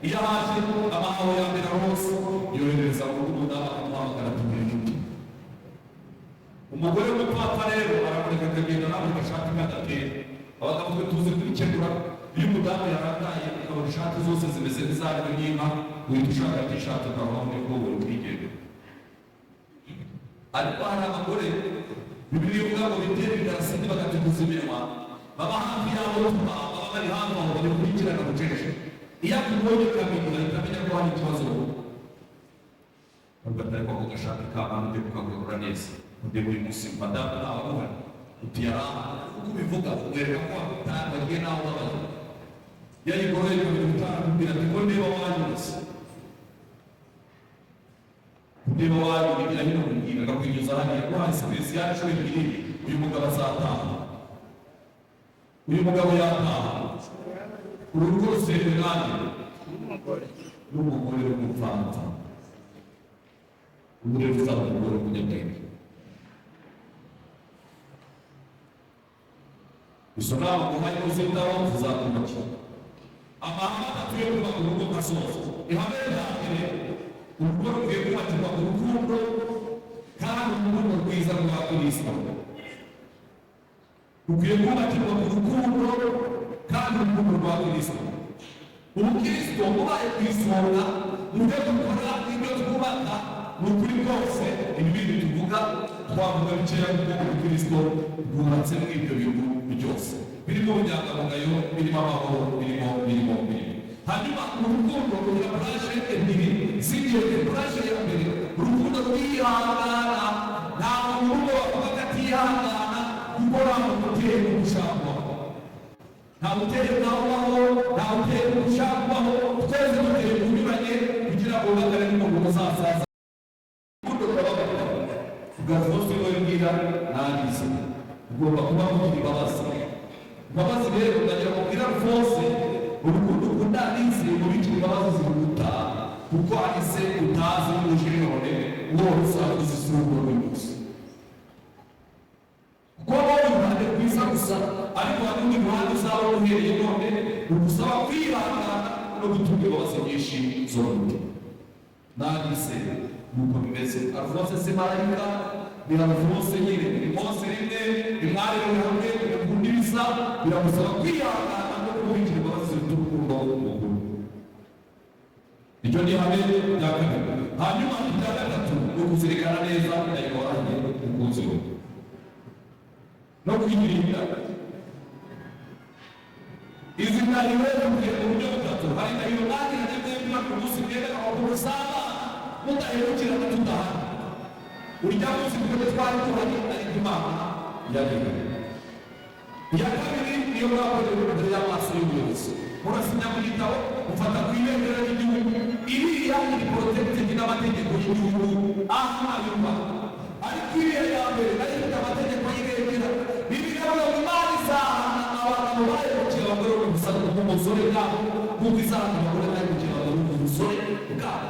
Iyo ahaje, amahaho ya mbere hose yohereza mu rugo umudamu akamuhamagara, tumira inshuti. Umugore w'umupfapfa rero aramureka akagenda nawe gashati kadatera. Abagabo twe tuzi kubikemura. Iyo umudamu yarangaye, ukabona ishati zose zimeze nk'izarimo n'inka, uhita ushaka tishati ukavaho n'ikoboyi ukigendera. Ariko hari abagore, Bibiliya ivuga ngo bitera indarasini bagatukuza iminwa, baba hafi y'abo tuba, baba bari hafi aho, babikurikirana bucece. Iyo akubonye kabiri, ahita amenya ko hari ikibazo. Bavuga ati ariko ako gashati k'abana ujye kukagorora neza. Undi buri munsi madamu ntawe aguhari, uti yaraha. Uko ubivuga umwereka ko wagiye nawe ubabaye. Yayigoroye kabiri utarakubwira ati ko niba wanyuze, niba wanyuze hino kumbwira, akakwinyuza hariya guhaye sipesiyali inshuro ebyiri. Uyu mugabo azataha, uyu mugabo yataha, uru rugo rusenywe nanjye n'umugore w'umupfapfa. Ubu rero uzaba umugore w'umunyabwenge. Izo nama nguhaye uzitaho zizakubakira. Amahame atatu yo kubaka urugo nkasoza. Ihame rya mbere: urugo rukwiye kubakirwa ku rukundo, kandi urukundo rwiza rwa Kristo. Rukwiye kubakirwa ku rukundo kandi urukundo rwa Kristo. Ubukristo bubaye ku isonga mu byo dukora n'ibyo twubaka, ni ukuri rwose ibi bindi tuvuga twavuga bikeya, kuko ubukristo bwubatse muri ibyo bintu byose birimo ubunyangamugayo, birimo amahoro, birimo birimo birimo. Hanyuma urukundo rugira branche ebyiri z'ingenzi. Branche ya mbere, urukundo rwihangana. Nta muntu urugo bavuga ko atihangana, kuko nta muntu uteye gushakwa, nta uteye nawe ubaho, nta uteye gushakwaho. Twese duteye kunyuranye kugira ngo wubakane n'umuntu muzasaza. Urukundo rurababarira. Ubwa niwe mbwira nangize, ugomba kuba mugira imbabazi. Imbabazi rero ndagira ngo mbwira rwose, urukundo ukunda Alice mubikira imbabazi ziruta, kuko Alice utazi uje none uwo usanzwe uzi si urugo rw'umunsi, kuko wowe uruhande rwiza gusa, ariko hari urundi ruhande uzaba uhereye none rugusaba kwihangana no gutunga imbabazi nyinshi zo mu mutima. Nangize nuko bimeze. Alphonse si marayika, ni Alphonse nyine, ni Mose rimwe imwarire hamwe bigakunda ibisa, biramusaba kwihangana no kubikira imbabazi ziruta urukundo mukuru. Iryo ni ihame rya kabiri. Hanyuma irya gatatu ni ukuzirikana neza indahiro warahiye umukunzi we no kwirinda. Izi ndahiro zikwiye mu buryo butatu. Hari indahiro mwagiranye mwembi ku munsi mwemera amakuru usaba mudahemukirana tudahari. Urya munsi twebwe twari tuhari, ariko Imana yabimenye. Iya kabiri niyo mwakorewe imbere y'amaso y'ubuyobozi, murasinya mu gitabo, mufata ku ibendera ry'igihugu. Iriya iri protected n'amategeko y'igihugu aha y'u Rwanda, ariko iriya ya mbere nayo ifite amategeko y'irengera. Bibiliya ivuga ngo Imana izahana abagabo bahemukiye abagore mu busore bwabo, nk'uko izahana abagore bahemukiye abagabo mu busore bwabo.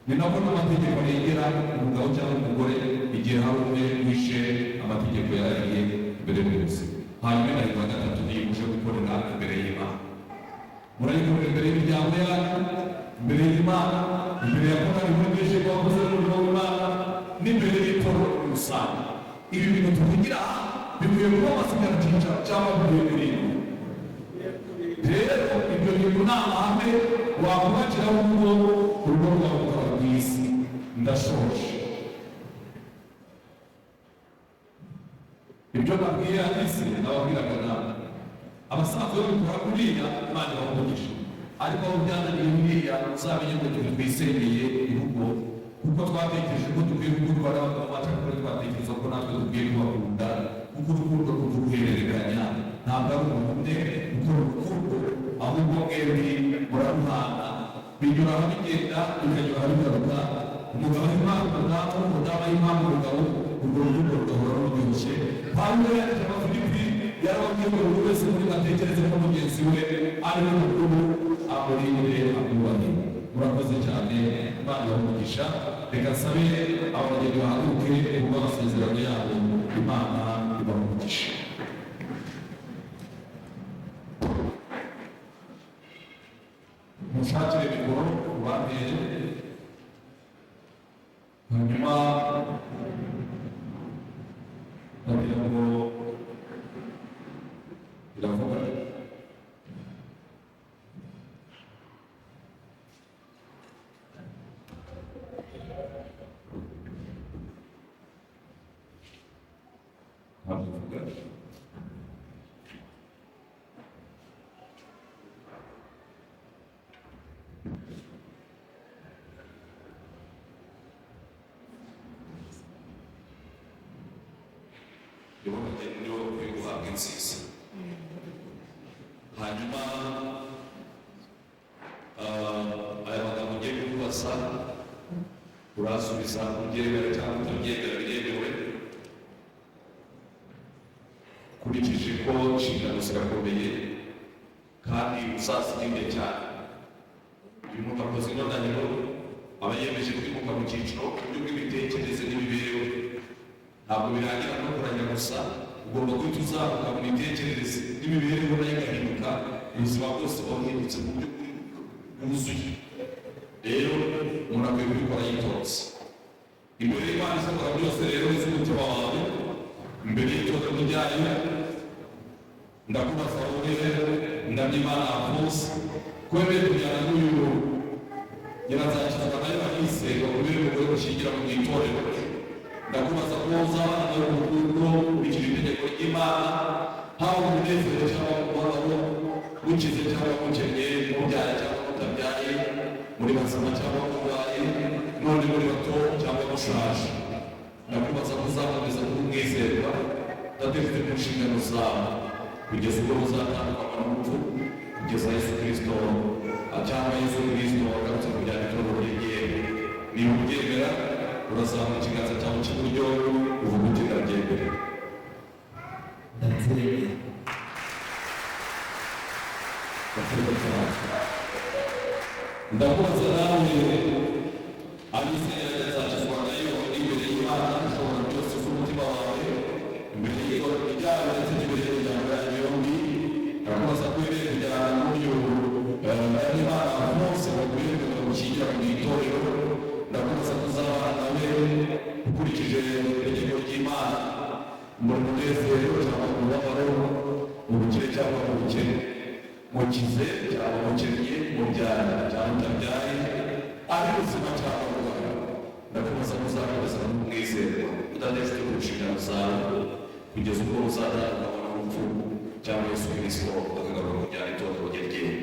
Ni nako n'amategeko arengera umugabo cyangwa umugore igihe hari umwe wishe amategeko yarahiye imbere y'ubuyobozi. Hanyuma indahiro ya gatatu niyo uje gukorera imbere y'Imana. Murayikorera imbere y'imiryango yanyu, imbere y'Imana, imbere ya korali mwumvise ko wakoze n'umurimo w'Imana, n'imbere y'itorero muri rusange. Ibi bintu tuvugira aha bikwiye kuba amasigaracyicaro cyangwa bikwiye kurindwa. Rero ibyo bintu ni amahame wakubakiraho urugo, urugo rwawe rukaba rwiza. Ndashoje. Ibyo nabwiye Alice nababwiraga nawe. Abasanzwe babikora kuriya, Imana ibaha, ariko aho byananiye buriya uzamenye ngo turi twisengeye urugo, kuko twatekereje ko dukwiye gukundwa n'abagabo bacu, ariko twatekereza ko natwe dukwiye kubakunda, kuko urukundo ruguhererekanya, ntabwo ari umuntu umwe ukora urukundo, ahubwo mwembi muraruhana. Binyura aho bigenda, bikanyura aho bigaruka. Umugabo aha impamvu umudamu, umudamu aha impamvu umugabo, urwo rukundo rugahora ruryoshye. Pawulo yandikiye Abafilipi, yarababwiye ngo buri wese muri atekereze ko mugenzi we ari we mukuru, amurinde, amwubahe. Murakoze cyane, Imana ibahe umugisha. Reka nsabe abageni bahaguruke kubwo amasezerano yabo. Imana ibahe umugisha. Mushakire mikoro ubampere, hanyuma ndagira ngo iravuga. Ntabwo ivuga. Nibo bageni, nibo bakwiye guhabwa inziza. Hanyuma aya magambo ugiye kukubaza urasubiza ubyemera cyangwa utabyemera, biremewe. Ukurikije ko inshingano zirakomeye kandi uzazirinde cyane. Uyu muntu akoze ino ndahiro aba yemeje kwimuka mu cyiciro ku buryo bw'imitekerereze n'imibereho. Ntabwo birangira no kuranya gusa, ugomba guhita uzamuka mu mitekerereze n'imibereho, nayo igahinduka, ubuzima bwose buba buhindutse mu buryo bwuzuye. Rero umuntu akwiye kubikora yitonze imbere y'Imana ishobora byose. Rero izi umutima wawe imbere y'itorero ryayo, ndakubaza wowe Ndamyimana Alphonse, ko wemeye kujyana n'uyu Nyiranzakizwa nayo Alice bakubere umugore gushyingira mu itorero, ndakubaza ko uzabana nawe mu rukundo ukurikije itegeko ry'Imana, haba mu munezero cyangwa mu mubabaro, mukize cyangwa mukennye, mubyaye cyangwa mutabyaye, muri bazima cyangwa murwaye, none muri bato cyangwa mushaje. Ndakubaza ko uzakomeza kuba umwizerwa udafite mu nshingano zawe kugeza ubwo muzatandukanywa n'urupfu, kugeza Yesu Kirisito cyangwa Yesu Kirisito agarutse kujyana itorero rye ryera. Niba ubyemera, urazamura ikiganza cyawe cy'iburyo uvuga uti: "Ndabyemera." Ndabyemeye. Ndakubaza cyane. Ndakubaza nawe Alice Nyiranzakizwa nayo, imbere y'Imana ishobora byose z'umutima wawe, imbere y'itorero ryayo ndetse n'imbere y'imiryango yanyu yombi, ndakubaza ko wemeye kujyana n'uyu Ndamyimana Alphonse bakubere gushyingira mu itorero, ndakubaza ko uzabana nawe ukurikije itegeko ry'Imana mu munezero cyangwa mu mubabaro, mu bukire cyangwa mu bukene, mukize cyangwa mukennye, mubyara cyangwa mutabyaye, ari buzima cyangwa burwayi, ndakubaza ko uzakomeza kuba umwizerwa udadafite ku nshingano zawe kugeza ubwo uzatandukanywa n'urupfu cyangwa Yesu Kirisito akagaruka kujyana itorero rye ryera.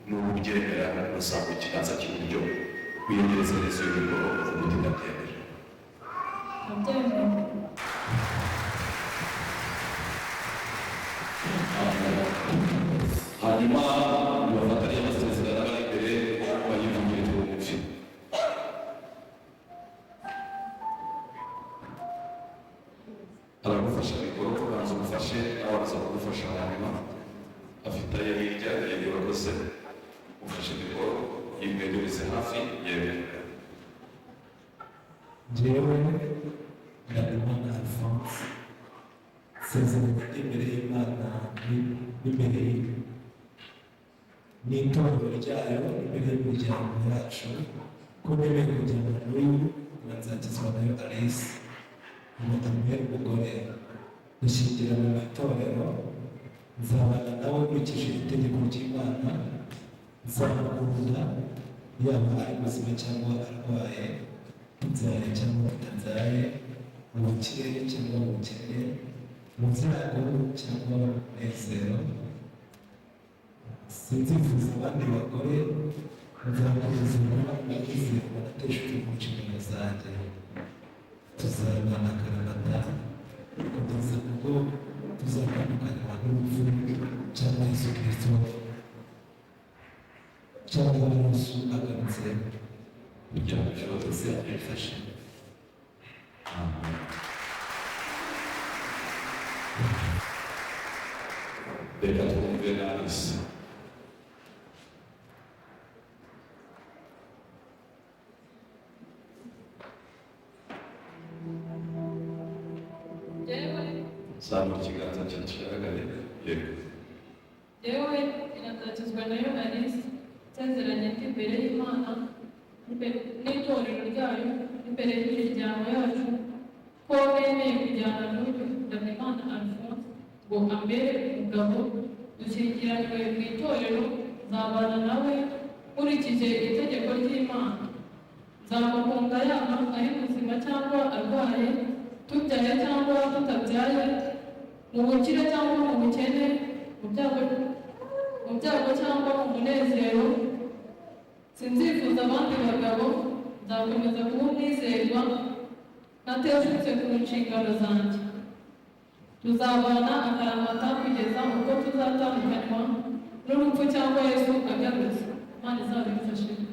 Nuba ubyemera, urasanga ikiganza cy'iburyo, wiyegereze neza iyo mikoro, uvuga uti: "Ndabyemera." Ndabyemera. Hanyuma nibafatanye amasezerano ari imbere, bayivugire twumve. Aragufasha mikoro, ubanza umufashe, nawe araza kugufasha. Hanyuma afite aye hirya. Yego, urakoze. Ufashe mikoro, yimwegereze hafi. Yego. Njyewe Ndabimana Alphonse, nsezeranye imbere y'Imana n'imbere n'itorero ryayo, imbere y'imiryango yacu, ko nemeye kujyana n'uyu Nyiranzakizwa nayo Alice ngo ambere umugore, dushyingirana mu itorero. Nzabana nawe nkurikije itegeko ry'Imana, nzamukunda yaba ari muzima cyangwa arwaye, tubyaye cyangwa tutabyaye, mu bukire cyangwa mu bukene, mu byago cyangwa mu munezero. Sinzifuza abandi bagore, nzakomeza kuba umwizerwa ntateshutse ku nshingano zanjye. Tuzabana akaramata kugeza ubwo tuzatandukanywa n'urupfu cyangwa Yesu Kirisito cyangwa Yesu agarutse kugira ngo byose abifashe. Reka twumve na Alice. Njyewe Zamura ikiganza cye kigaragare. Yego. Njyewe Nyiranzakizwa nayo Alice, nsezeranye ndi imbere y'Imana n'itorero ryayo n'imbere y'imiryango yacu ko nemeye kujyana n'uyu Ndamyimana Alphonse ngo ambere umugabo, dushyingiranywe mu itorero. Nzabana nawe nkurikije itegeko ry'Imana, nzamukunda yaba ari muzima cyangwa arwaye, tubyaye cyangwa tutabyaye, mu bukire cyangwa mu bukene, mu byago cyangwa mu munezero. Sinzifuza abandi bagabo, nzakomeza kuba umwizerwa ntateshutse ku nshingano zanjye. Tuzabana akaramata kugeza ubwo tuzatandukanywa n'urupfu cyangwa Yesu agarutse. Imana izabimfashemo.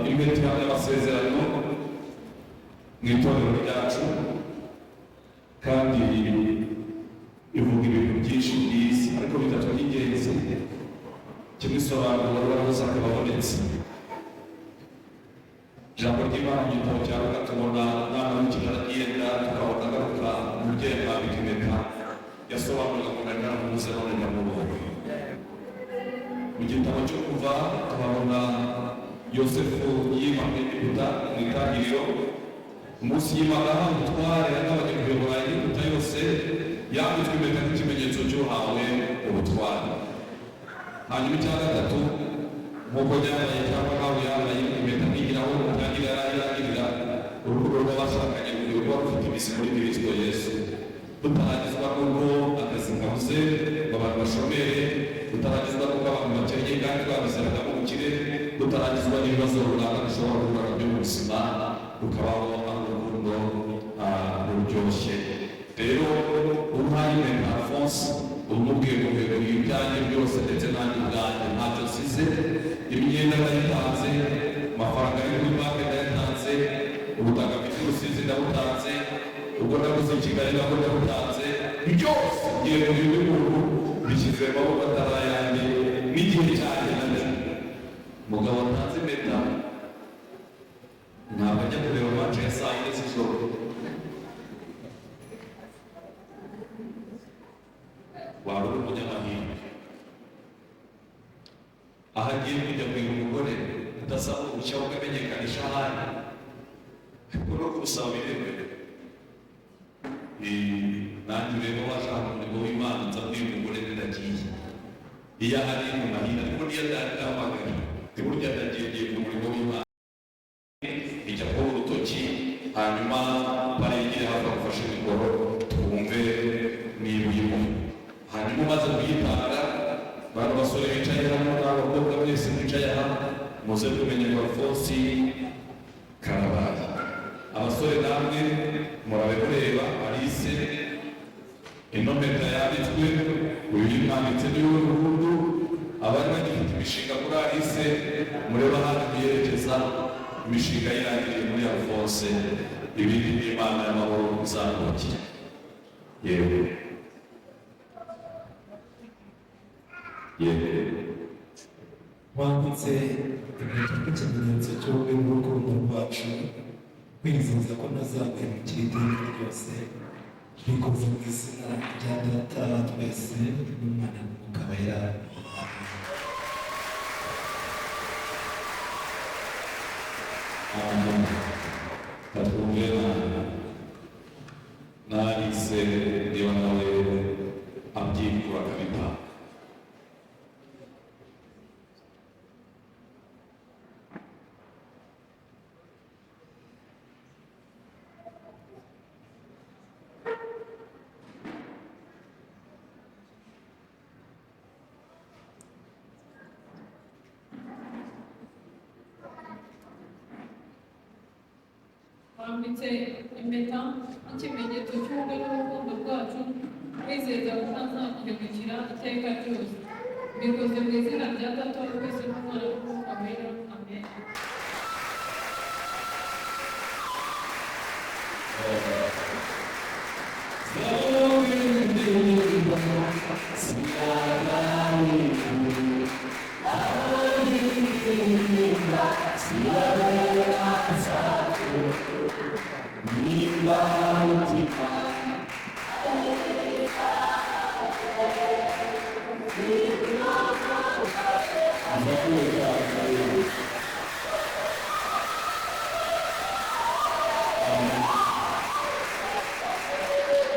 Impeta y'amasezerano mu itorero ryacu, kandi ivuga ibintu byinshi byiza, ariko bitatu by'ingenzi. Kimwe, isobanura uwari akaba abonetse. Ijambo ry'Imana mu gitabo cya Luka, tubona umwana w'ikirara agenda, tukabona agaruka, umubyeyi amwambika impeta yasobanuraga ngo nari naramubuze none ndamubonye. Mu gitabo cyo Kuva tuhabona Yosefu yima mu Egiputa mu itangiriro. Umunsi yimaga ahawe ubutware, yagabanye kuyobora Egiputa yose, yambitswe impeta nk'ikimenyetso cy'uhawe ubutware. Hanyuma icya gatatu, nk'uko yambaye cyangwa nawe yambaye impeta ntigiraho utangira yarangirira, urukundo rw'abashakanye rukwiye kuba rufite imizi muri Kristo Yesu, rutarangizwa n'ubwo akazi kabuze ngo abantu bashomere, rutarangizwa n'uko abantu bakennye kandi twabizeraga mu bukire, rutarangizwa n'ibibazo runaka dushobora guhura nabyo mu buzima, rukabaho ari urukundo ruryoshye. Rero umpaye impeta Alphonse, uba umubwiye ngo mbeguriye ibyanjye byose, ndetse nanjye ubwanjye ntacyo nsize. Imyenda ndayitanze, amafaranga ari kuri banki ndayatanze, ubutaka mfite i Rusizi ndabutanze, ubwo naguze i Kigali nabwo ndabutanze, byose ngiye mu undi muntu, bishyize mu maboko atari ayanjye n'igihe cyanjye nacyo. Umugabo watanze impeta ntabwo ajya kureba match ya saa 4 z'ijoro. Waba uri umunyamahirwe aho agiye kujya kureba umugore udasaba uruhushya ukamenyekanisha ahari, ariko no kubusaba biremewe. Nanjye ureba washaka umurimo w'Imana, nza mbwira umugore ndagiye iyo ahari mu mahirwe, ariko niyo ndahamagara burya ndagiye, ngiye ku murimo w'Imana, ijya kuba urutoki, hanyuma barengere hafi bagufashe mikoro twumve niba uyimo. Hanyuma umaze kuyitanga, bantu basore bicaye hano n'abakobwa mwese mwicaye aha, muze kumenya ngo Alphonse karabaye. Abasore namwe murabe mureba Alice, ino mpeta yanditswe, uyu yimwanditse niwe burundu. Abari bagifite imishinga kuri Alice, murebe ahandi muyerekeza, imishinga yirangiriye muri Alphonse. Ibindi n'Imana y'amahoro izakubakira. Yewe yewe. Wambitse impeta nk'ikimenyetso cy'ubumwe n'urukundo rwacu, kwizeza ko ntazaguhemukira iteka ryose. Bikoze mu izina rya Data wa twese n'Umwana n'Umwuka Wera. Amen. Batwumve na Alice niba nawe abyikura akabitanga. Wambitse impeta nk'ikimenyetso cy'ubumwe n'urukundo rwacu, wizeza kutazaguhemukira iteka ryose. Mbikoze mu izina rya Data wa twese n'Umwana n'Umwuka Wera. Amen.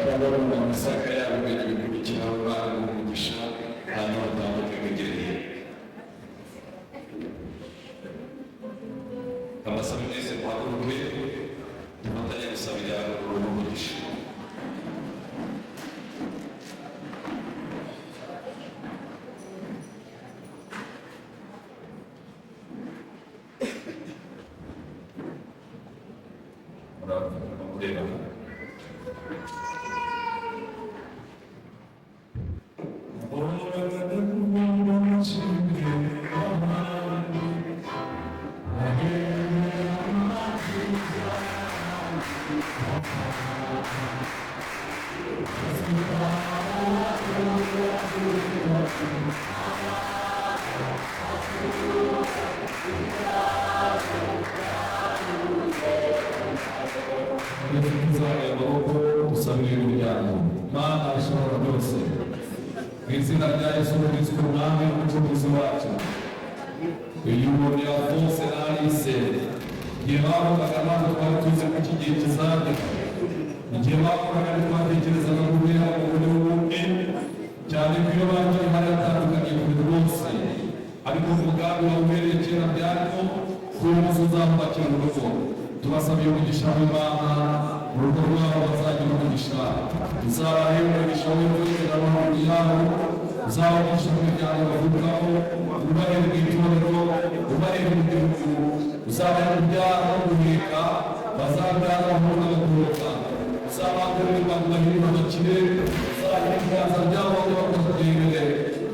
Ndabona amasaka yabo ibintu bikurikiraho bari mu mugisha, hanyuma batambuke begereye. Abasabe mwese muhaguruke, dufatanye gusabira uwo mugisha. Mureba. Tuzamure amaboko dusabire umuryango. Mana ishobora byose, mu izina rya Yesu Kristo Umwami n'Umucunguzi wacu, uyu muntu Alphonse na Alice, igihe bavugaga ntabwo twari tuzi ko iki gihe kizagera. Igihe bakoraga ntitwatekerezaga kubera umugore w'ubumwe, cyane ko iyo bagiye hari hatandukanye kure rwose, ariko umugambi wawe uhereye kera byarimo ko uyu munsi uzamubakira urugo. Tubasabiye umugisha w'Imana, mu rugo rwabo bazagira umugisha, uzabahe umugisha w'imvura mu yabo, uzabahe umugisha mu miryango bavukamo, ubahe mu itorero, ubahe mu gihugu, uzabahe kubyara no guheka, bazabyara abahungu n'abakobwa, uzabakorere abantu bahirwa abakire, uzabahe ibiganza byabo bajye bakora imbere,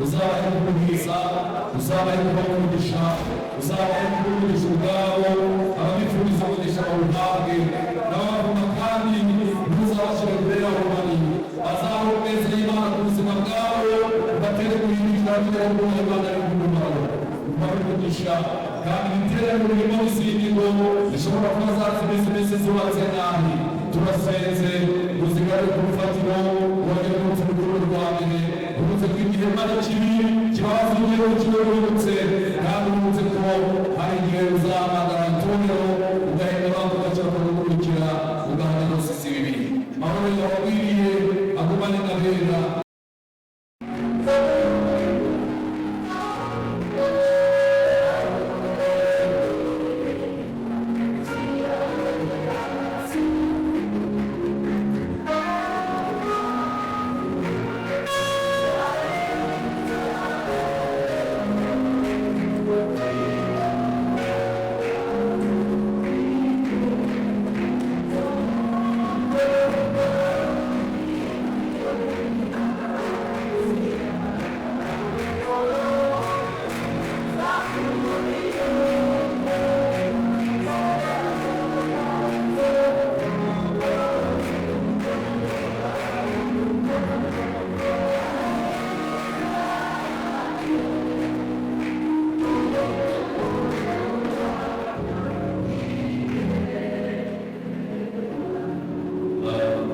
uzabahe kubwiza, uzabahe kubaha umugisha, uzabahe kuba ubwabo, ababifuriza umugisha bawuhabwe, n'abavuma kandi ntuzabashyire kure yabo bari, bazabone neza y'Imana ku buzima bwabo, batere guhindukira bagere ku Imana y'umumaro, ubahe umugisha kandi ibiterane birimo n'izindi ngo zishobora kuba zatsimeze imeze zubatse nabi. Turasenze uzigarure ku rufatiro, wongere urupfu rukuru rwa mbere, urutse ko igihema ari kibi kibabaza igihugu kibe wibutse, kandi urutse ko hari igihe uzahamagara itorero ugahenda abantu ugakira kugukurikira, ugahana rwose si bibi. Mahoro yawe agwiriye agumane n'abera.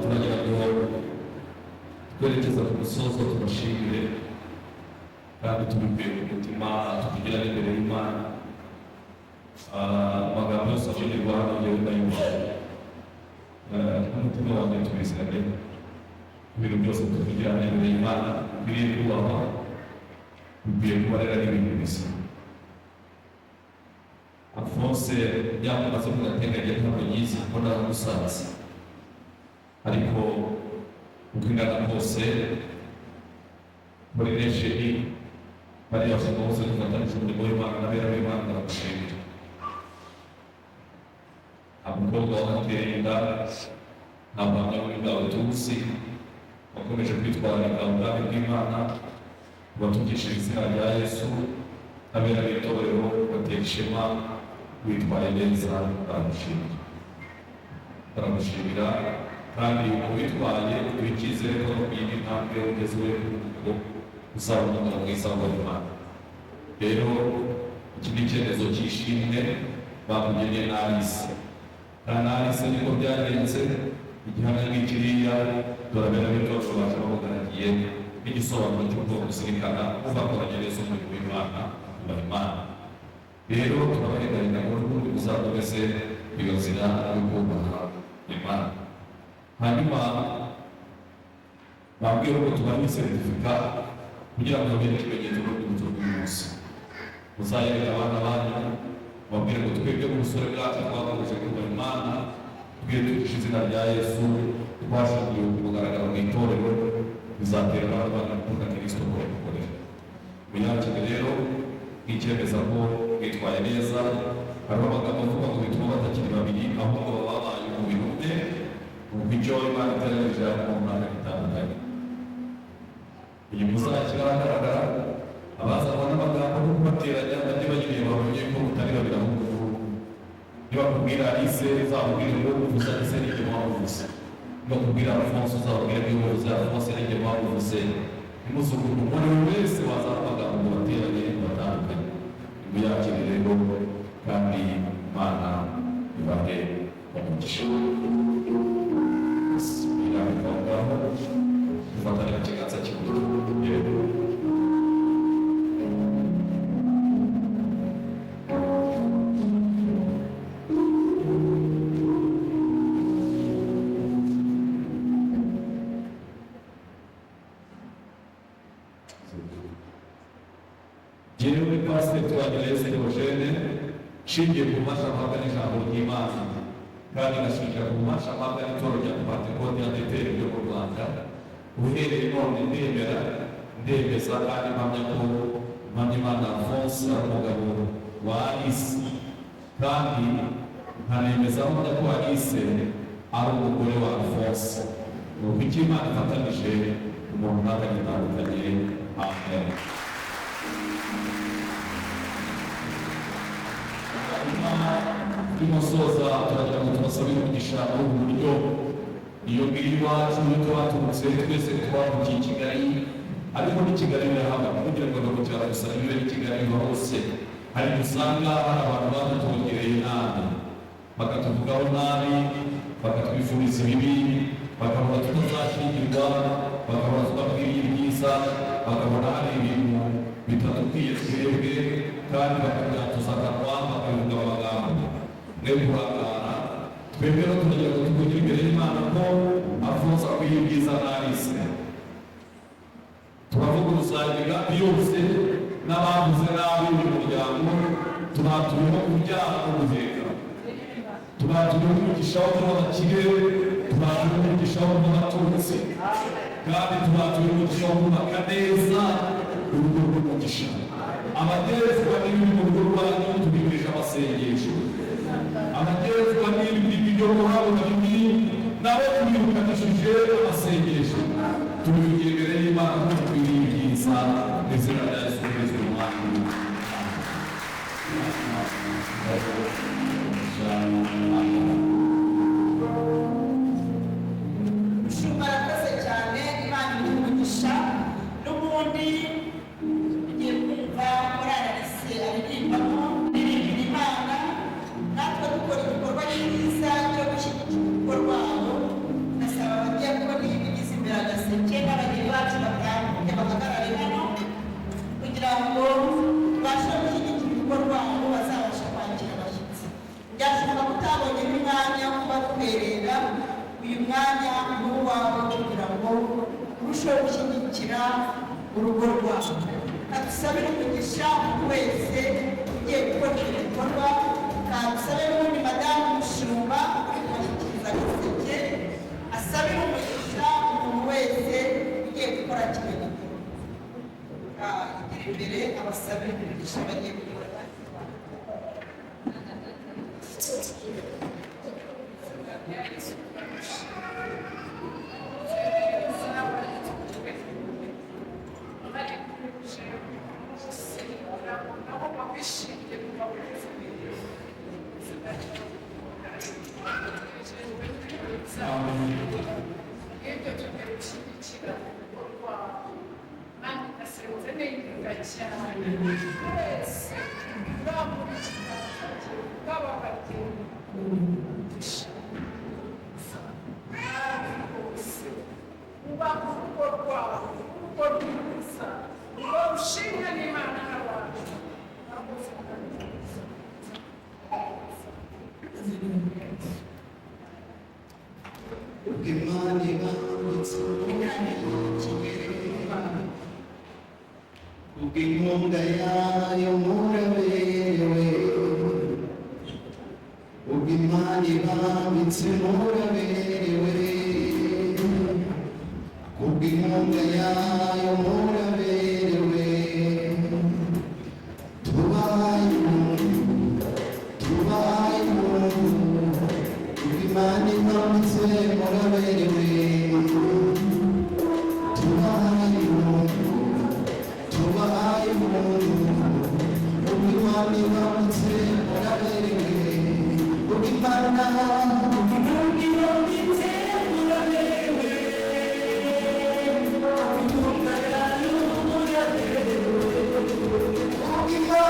Turagira ngo twerekeza ku musozo, tubashimire kandi tubikuye ku mutima, tukugira n'imbere y'Imana. Amagambo yose avugirwa hano njyewe ndayumva n'umutima wanjye, tubiziranye ibintu byose tuvugira hano imbere y'Imana bikwiriye kubahwa, bikwiye kuba rero ari ibintu bisa. Alphonse yamaze mu gatenga ntabwo nyizi kuko ndamusanze, ariko uko ingana kose muri resheni bariya bashinga bose dufatanyije umurimo w'Imana n'abera b'Imana, baragushimira. Nta mukobwa wagateye inda, nta buhamya bubi bwawe tuzi. Wakomeje kwitwararika ubwami bw'Imana, watukishije izina rya Yesu, abera b'itorero batera ishema, witwaye neza, baragushimira, baragushimira. Kandi uwitwaye uduha icyizere ko no ku yindi ntambwe ugeze ngo uzabona umugabo mwiza w'Imana. Rero iki ni icyemezo cy'ishimwe bakugeneye na Alice, kandi na Alice niko byagenze. Igihamya nk'ikiriya, dore abera b'itorero baje bamugaragiye n'igisobanuro cy'uko kuzirikana ubakoranye neza umurimo w'Imana, ubaha Imana. Rero turabahendarinda ngo n'ubundi muzakomeze iyo nzira yo kubaha Imana. Hanyuma babwiye ko tubaha seritifika kugira ngo babere ikimenyetso n'urwibutso rw'uyu munsi. Muzayereka abana banyu, babwire ngo twebwe mu busore bwacu twakomeje kubaha Imana, twitukisha izina rya Yesu, twashingiwe ku mugaragaro mu itorero, bizatera abana banyu gukunda Kristo ko bamukorera. Muyakire rero nk'icyemeza ko mwitwaye neza. Hariho amagambo avuga ngo bituma batakiri babiri, ahubwo baba babaye umubiri umwe. Nuko icyo Imana iteranyije harimo mu mwanya bitandukanye. Iyi muzashyira ahagaragara, abazanwa n'amagambo no kubateranya bajye bayireba, bamenye ko mutari babiri ahubwo muri umwe. Nibakubwira Alice, uzamubwire ngo uvuze Alice n'ibyo mwamuvuze. Nibakubwira Alphonse, uzababwire ko uvuze Alphonse n'ibyo mwamuvuze. Ntimuzunguke umuntu wese wazana amagambo ngo bateranye batandukanye. Nimuyakire rero, kandi Imana ibahe umugisha. Birambika aho ngaho, dufatane mu kiganza cy'iburyo. Yego. Jyewe Pasiteri Twagirayezu Theogene, nshingiye ku bubasha mpabwa n'ijambo ry'Imana, kandi ngashingira ku bubasha mpabwa n'itorero rya Pantekote ya ADEPR ryo mu Rwanda, uhereye none ndemera, ndemeza kandi mpamya ko Mpamyimana Alphonse ari umugabo wa Alice, kandi nkanemeza mpamya ko Alice ari umugore wa Alphonse. Ni uko icyo Imana ifatanije umuntu ntakagitandukanye. Amen. Turimo soza, turagira ngo tubasabire umugisha muri ubu buryo. Iyo ngiyo iwacu niyo twaturutse twese, twavukiye i Kigali, ariko n'i Kigali birahaba. Kugira ngo mu cyaro gusa nibe n'i Kigali biba hose. Hari igihe usanga hari abantu badutongereye nabi, bakatuvugaho nabi, bakatwifuriza ibibi, bakabona tutazashyingirwa, bakabona tudakwiriye ibyiza, bakabona hari ibintu bitadukwiye twebwe, kandi bakabyatuza akanwa, bakabivuga amagambo. Mwe kurangara, twebwe rero turagira ngo tuvugire imbere y'Imana ko Alphonse akwiye ibyiza na Alice. Turavuguruza imigambi yose n'abavuze nabi uyu muryango. Tunaturiho kubyara no guheka, tunaturiho umugisha wo kuba abakire, tunaturiho umugisha wo kuba abatutsi, kandi tunaturiho umugisha wo kubaka neza urugo rw'umugisha. Abagerezwa n'ibiri mu rugo rwanyu tubimirije amasengesho. Abagerezwa n'ibiri byo guhabwa bibi nabo tubirukanishije amasengesho. Tubivugiye imbere y'Imana ko dukwiriye ibyiza, mu izina rya Yesu Kristo Umwami. Mushumba arakoze cyane, Imana imuhe umugisha. N'ubundi tugiye kumva muri Alice aririmbamo, aririmbira Imana, natwe dukora igikorwa cyiza cyo gushyigikira urugo rwabo. Ndasaba abadiyakoni bigize imbere agaseke n'abageni bacu batambuke bahagarare hano kugira ngo tubashe gushyigikira urugo rwabo, bazabashe kwakira abashyitsi. Byashoboka ko utabonye n'umwanya wo kubatwerera, uyu mwanya ni uwawe kugira ngo urusheho gushyigikira urugo rwawe. Kadusabire umugisha umuntu wese ugiye gukora icyo gikorwa. Kadusabe n'ubundi madamu Mushumba uri kubashyikiriza agaseke asabire umugisha umuntu wese ugiye gukora kino gikorwa. Igira imbere abasabire umugisha bagiye gukora. gushyira mu rugo rwawe. Kandi ndasenze neza cyane wese urambura ikiganza cye bw'aba bageni umugisha kandi rwose ubaka urugo rwawe, urugo rwiza, urugo rushimwa n'Imana n'abantu. Murakoze kandi neza. Imana ibambitse kubw'inkunga yayo muraberewe, ubwo Imana ibambitse muraberewe, kubw'inkunga yayo muraberewe. Tubaye ubuntu, tubaye ubuntu, ubwo Imana ibambitse muraberewe. Tubaye ubuntu, tubaye ubuntu, ubwo Imana ibambitse muraberewe, ubwo Imana ibambitse muraberewe, inkunga yayo muraberewe, ubwo Imana.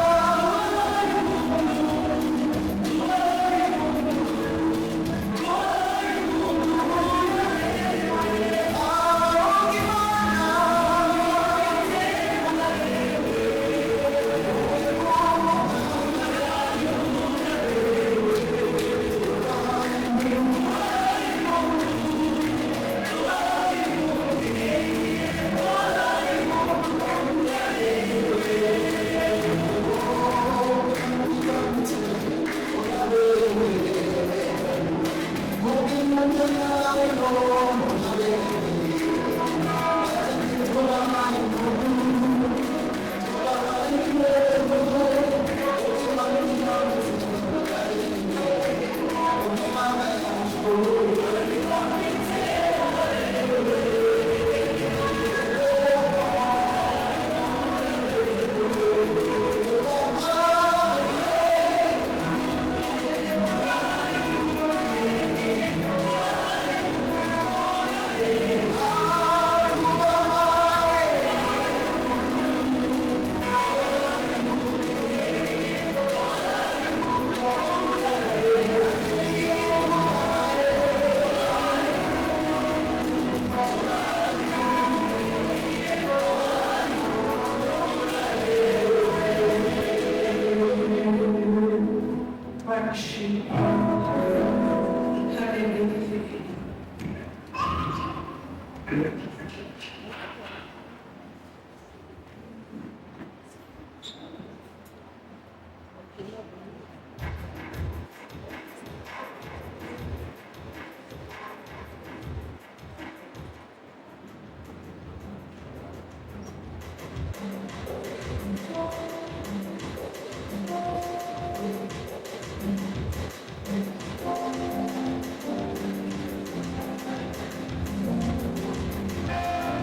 Thank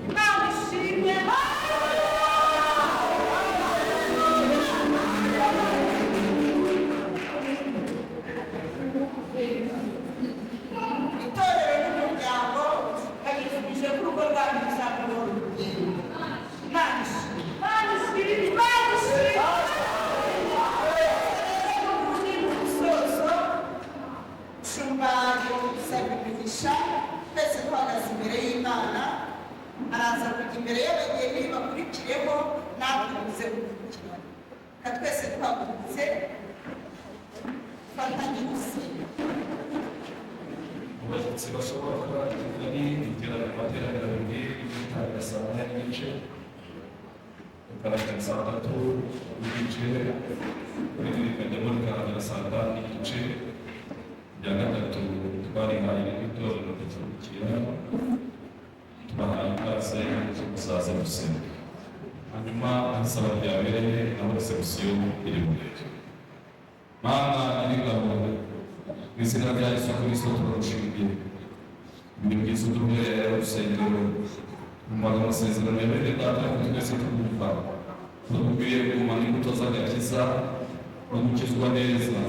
Imana ishimwe. Itorero n'umuryango babifurije ko urugo rwanyu ruzaba urugo. Imana ishimwe. Imana ishimwe. Imana ishimwe. Umusozo shumba gusaba imigisha, twese duhagaze imbere y'Imana, araza kujya imbere y'abageni bakurikireho, natwe tuze gukurikira. Reka twese duhagurutse dufatanye gusenga. Abashyitsi bashobora kuba i Kigali iterana amateraniro abiri, ritangira saa moya n'igice rikarangira saa tatu n'igice, irindi rikajyamo rikarangira saa tanu n'igice. Irya gatatu twarihaye n'itorero rikurikira, tubahaye ikaze zo kuzaza gusenga. Hanyuma aho isaba ryabereye naho resebusiyo iri bubere. Mana Nyiringabo, mu izina rya Yesu Kristo turagushimiye ibihe byiza uduhereye urusengero mu amasezerano ya bene data, ariko twese twumva ko dukwiriye kugumana imbuto z'agakiza no gukizwa neza,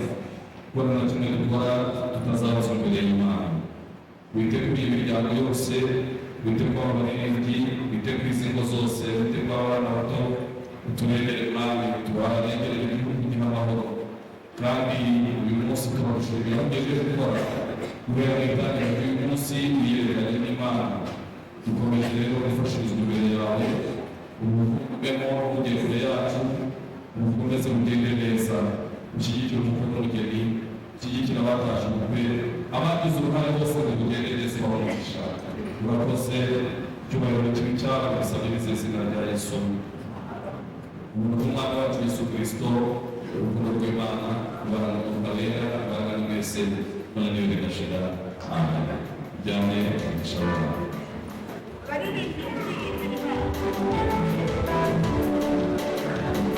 kuko nta na kimwe dukora tutazabazwa imbere y'Imana. Wite kuri iyi miryango yose, wite ku baririmbyi, wite ku izi ngo zose, wite ku abana bato, uturebere Mwami, tubarengere igihugu n'amahoro. Kandi uyu munsi turagushimira aho ugejeje gukora guhera mu itangira ry'uyu munsi wiyerekanye n'Imana. Dukomeje rero gufashirizwa imbere yawe, ubuvugemo ugere kure yacu, ubukomeze bugende neza, ushyigikire umukwe n'umugeni, ushyigikire abatashe ubukwe, abagize uruhare bose ngo bugende neza babone umugisha. Urakoze, icyubahiro kibi cyawe bisabye n'izina rya Yesu. Ubuntu bw'Umwami wacu Yesu Kristo, urukundo rw'Imana, kubana n'Umwuka Wera, kubana mwese, none n'ibindi bigashira. Amen. Byane umugisha w'Imana.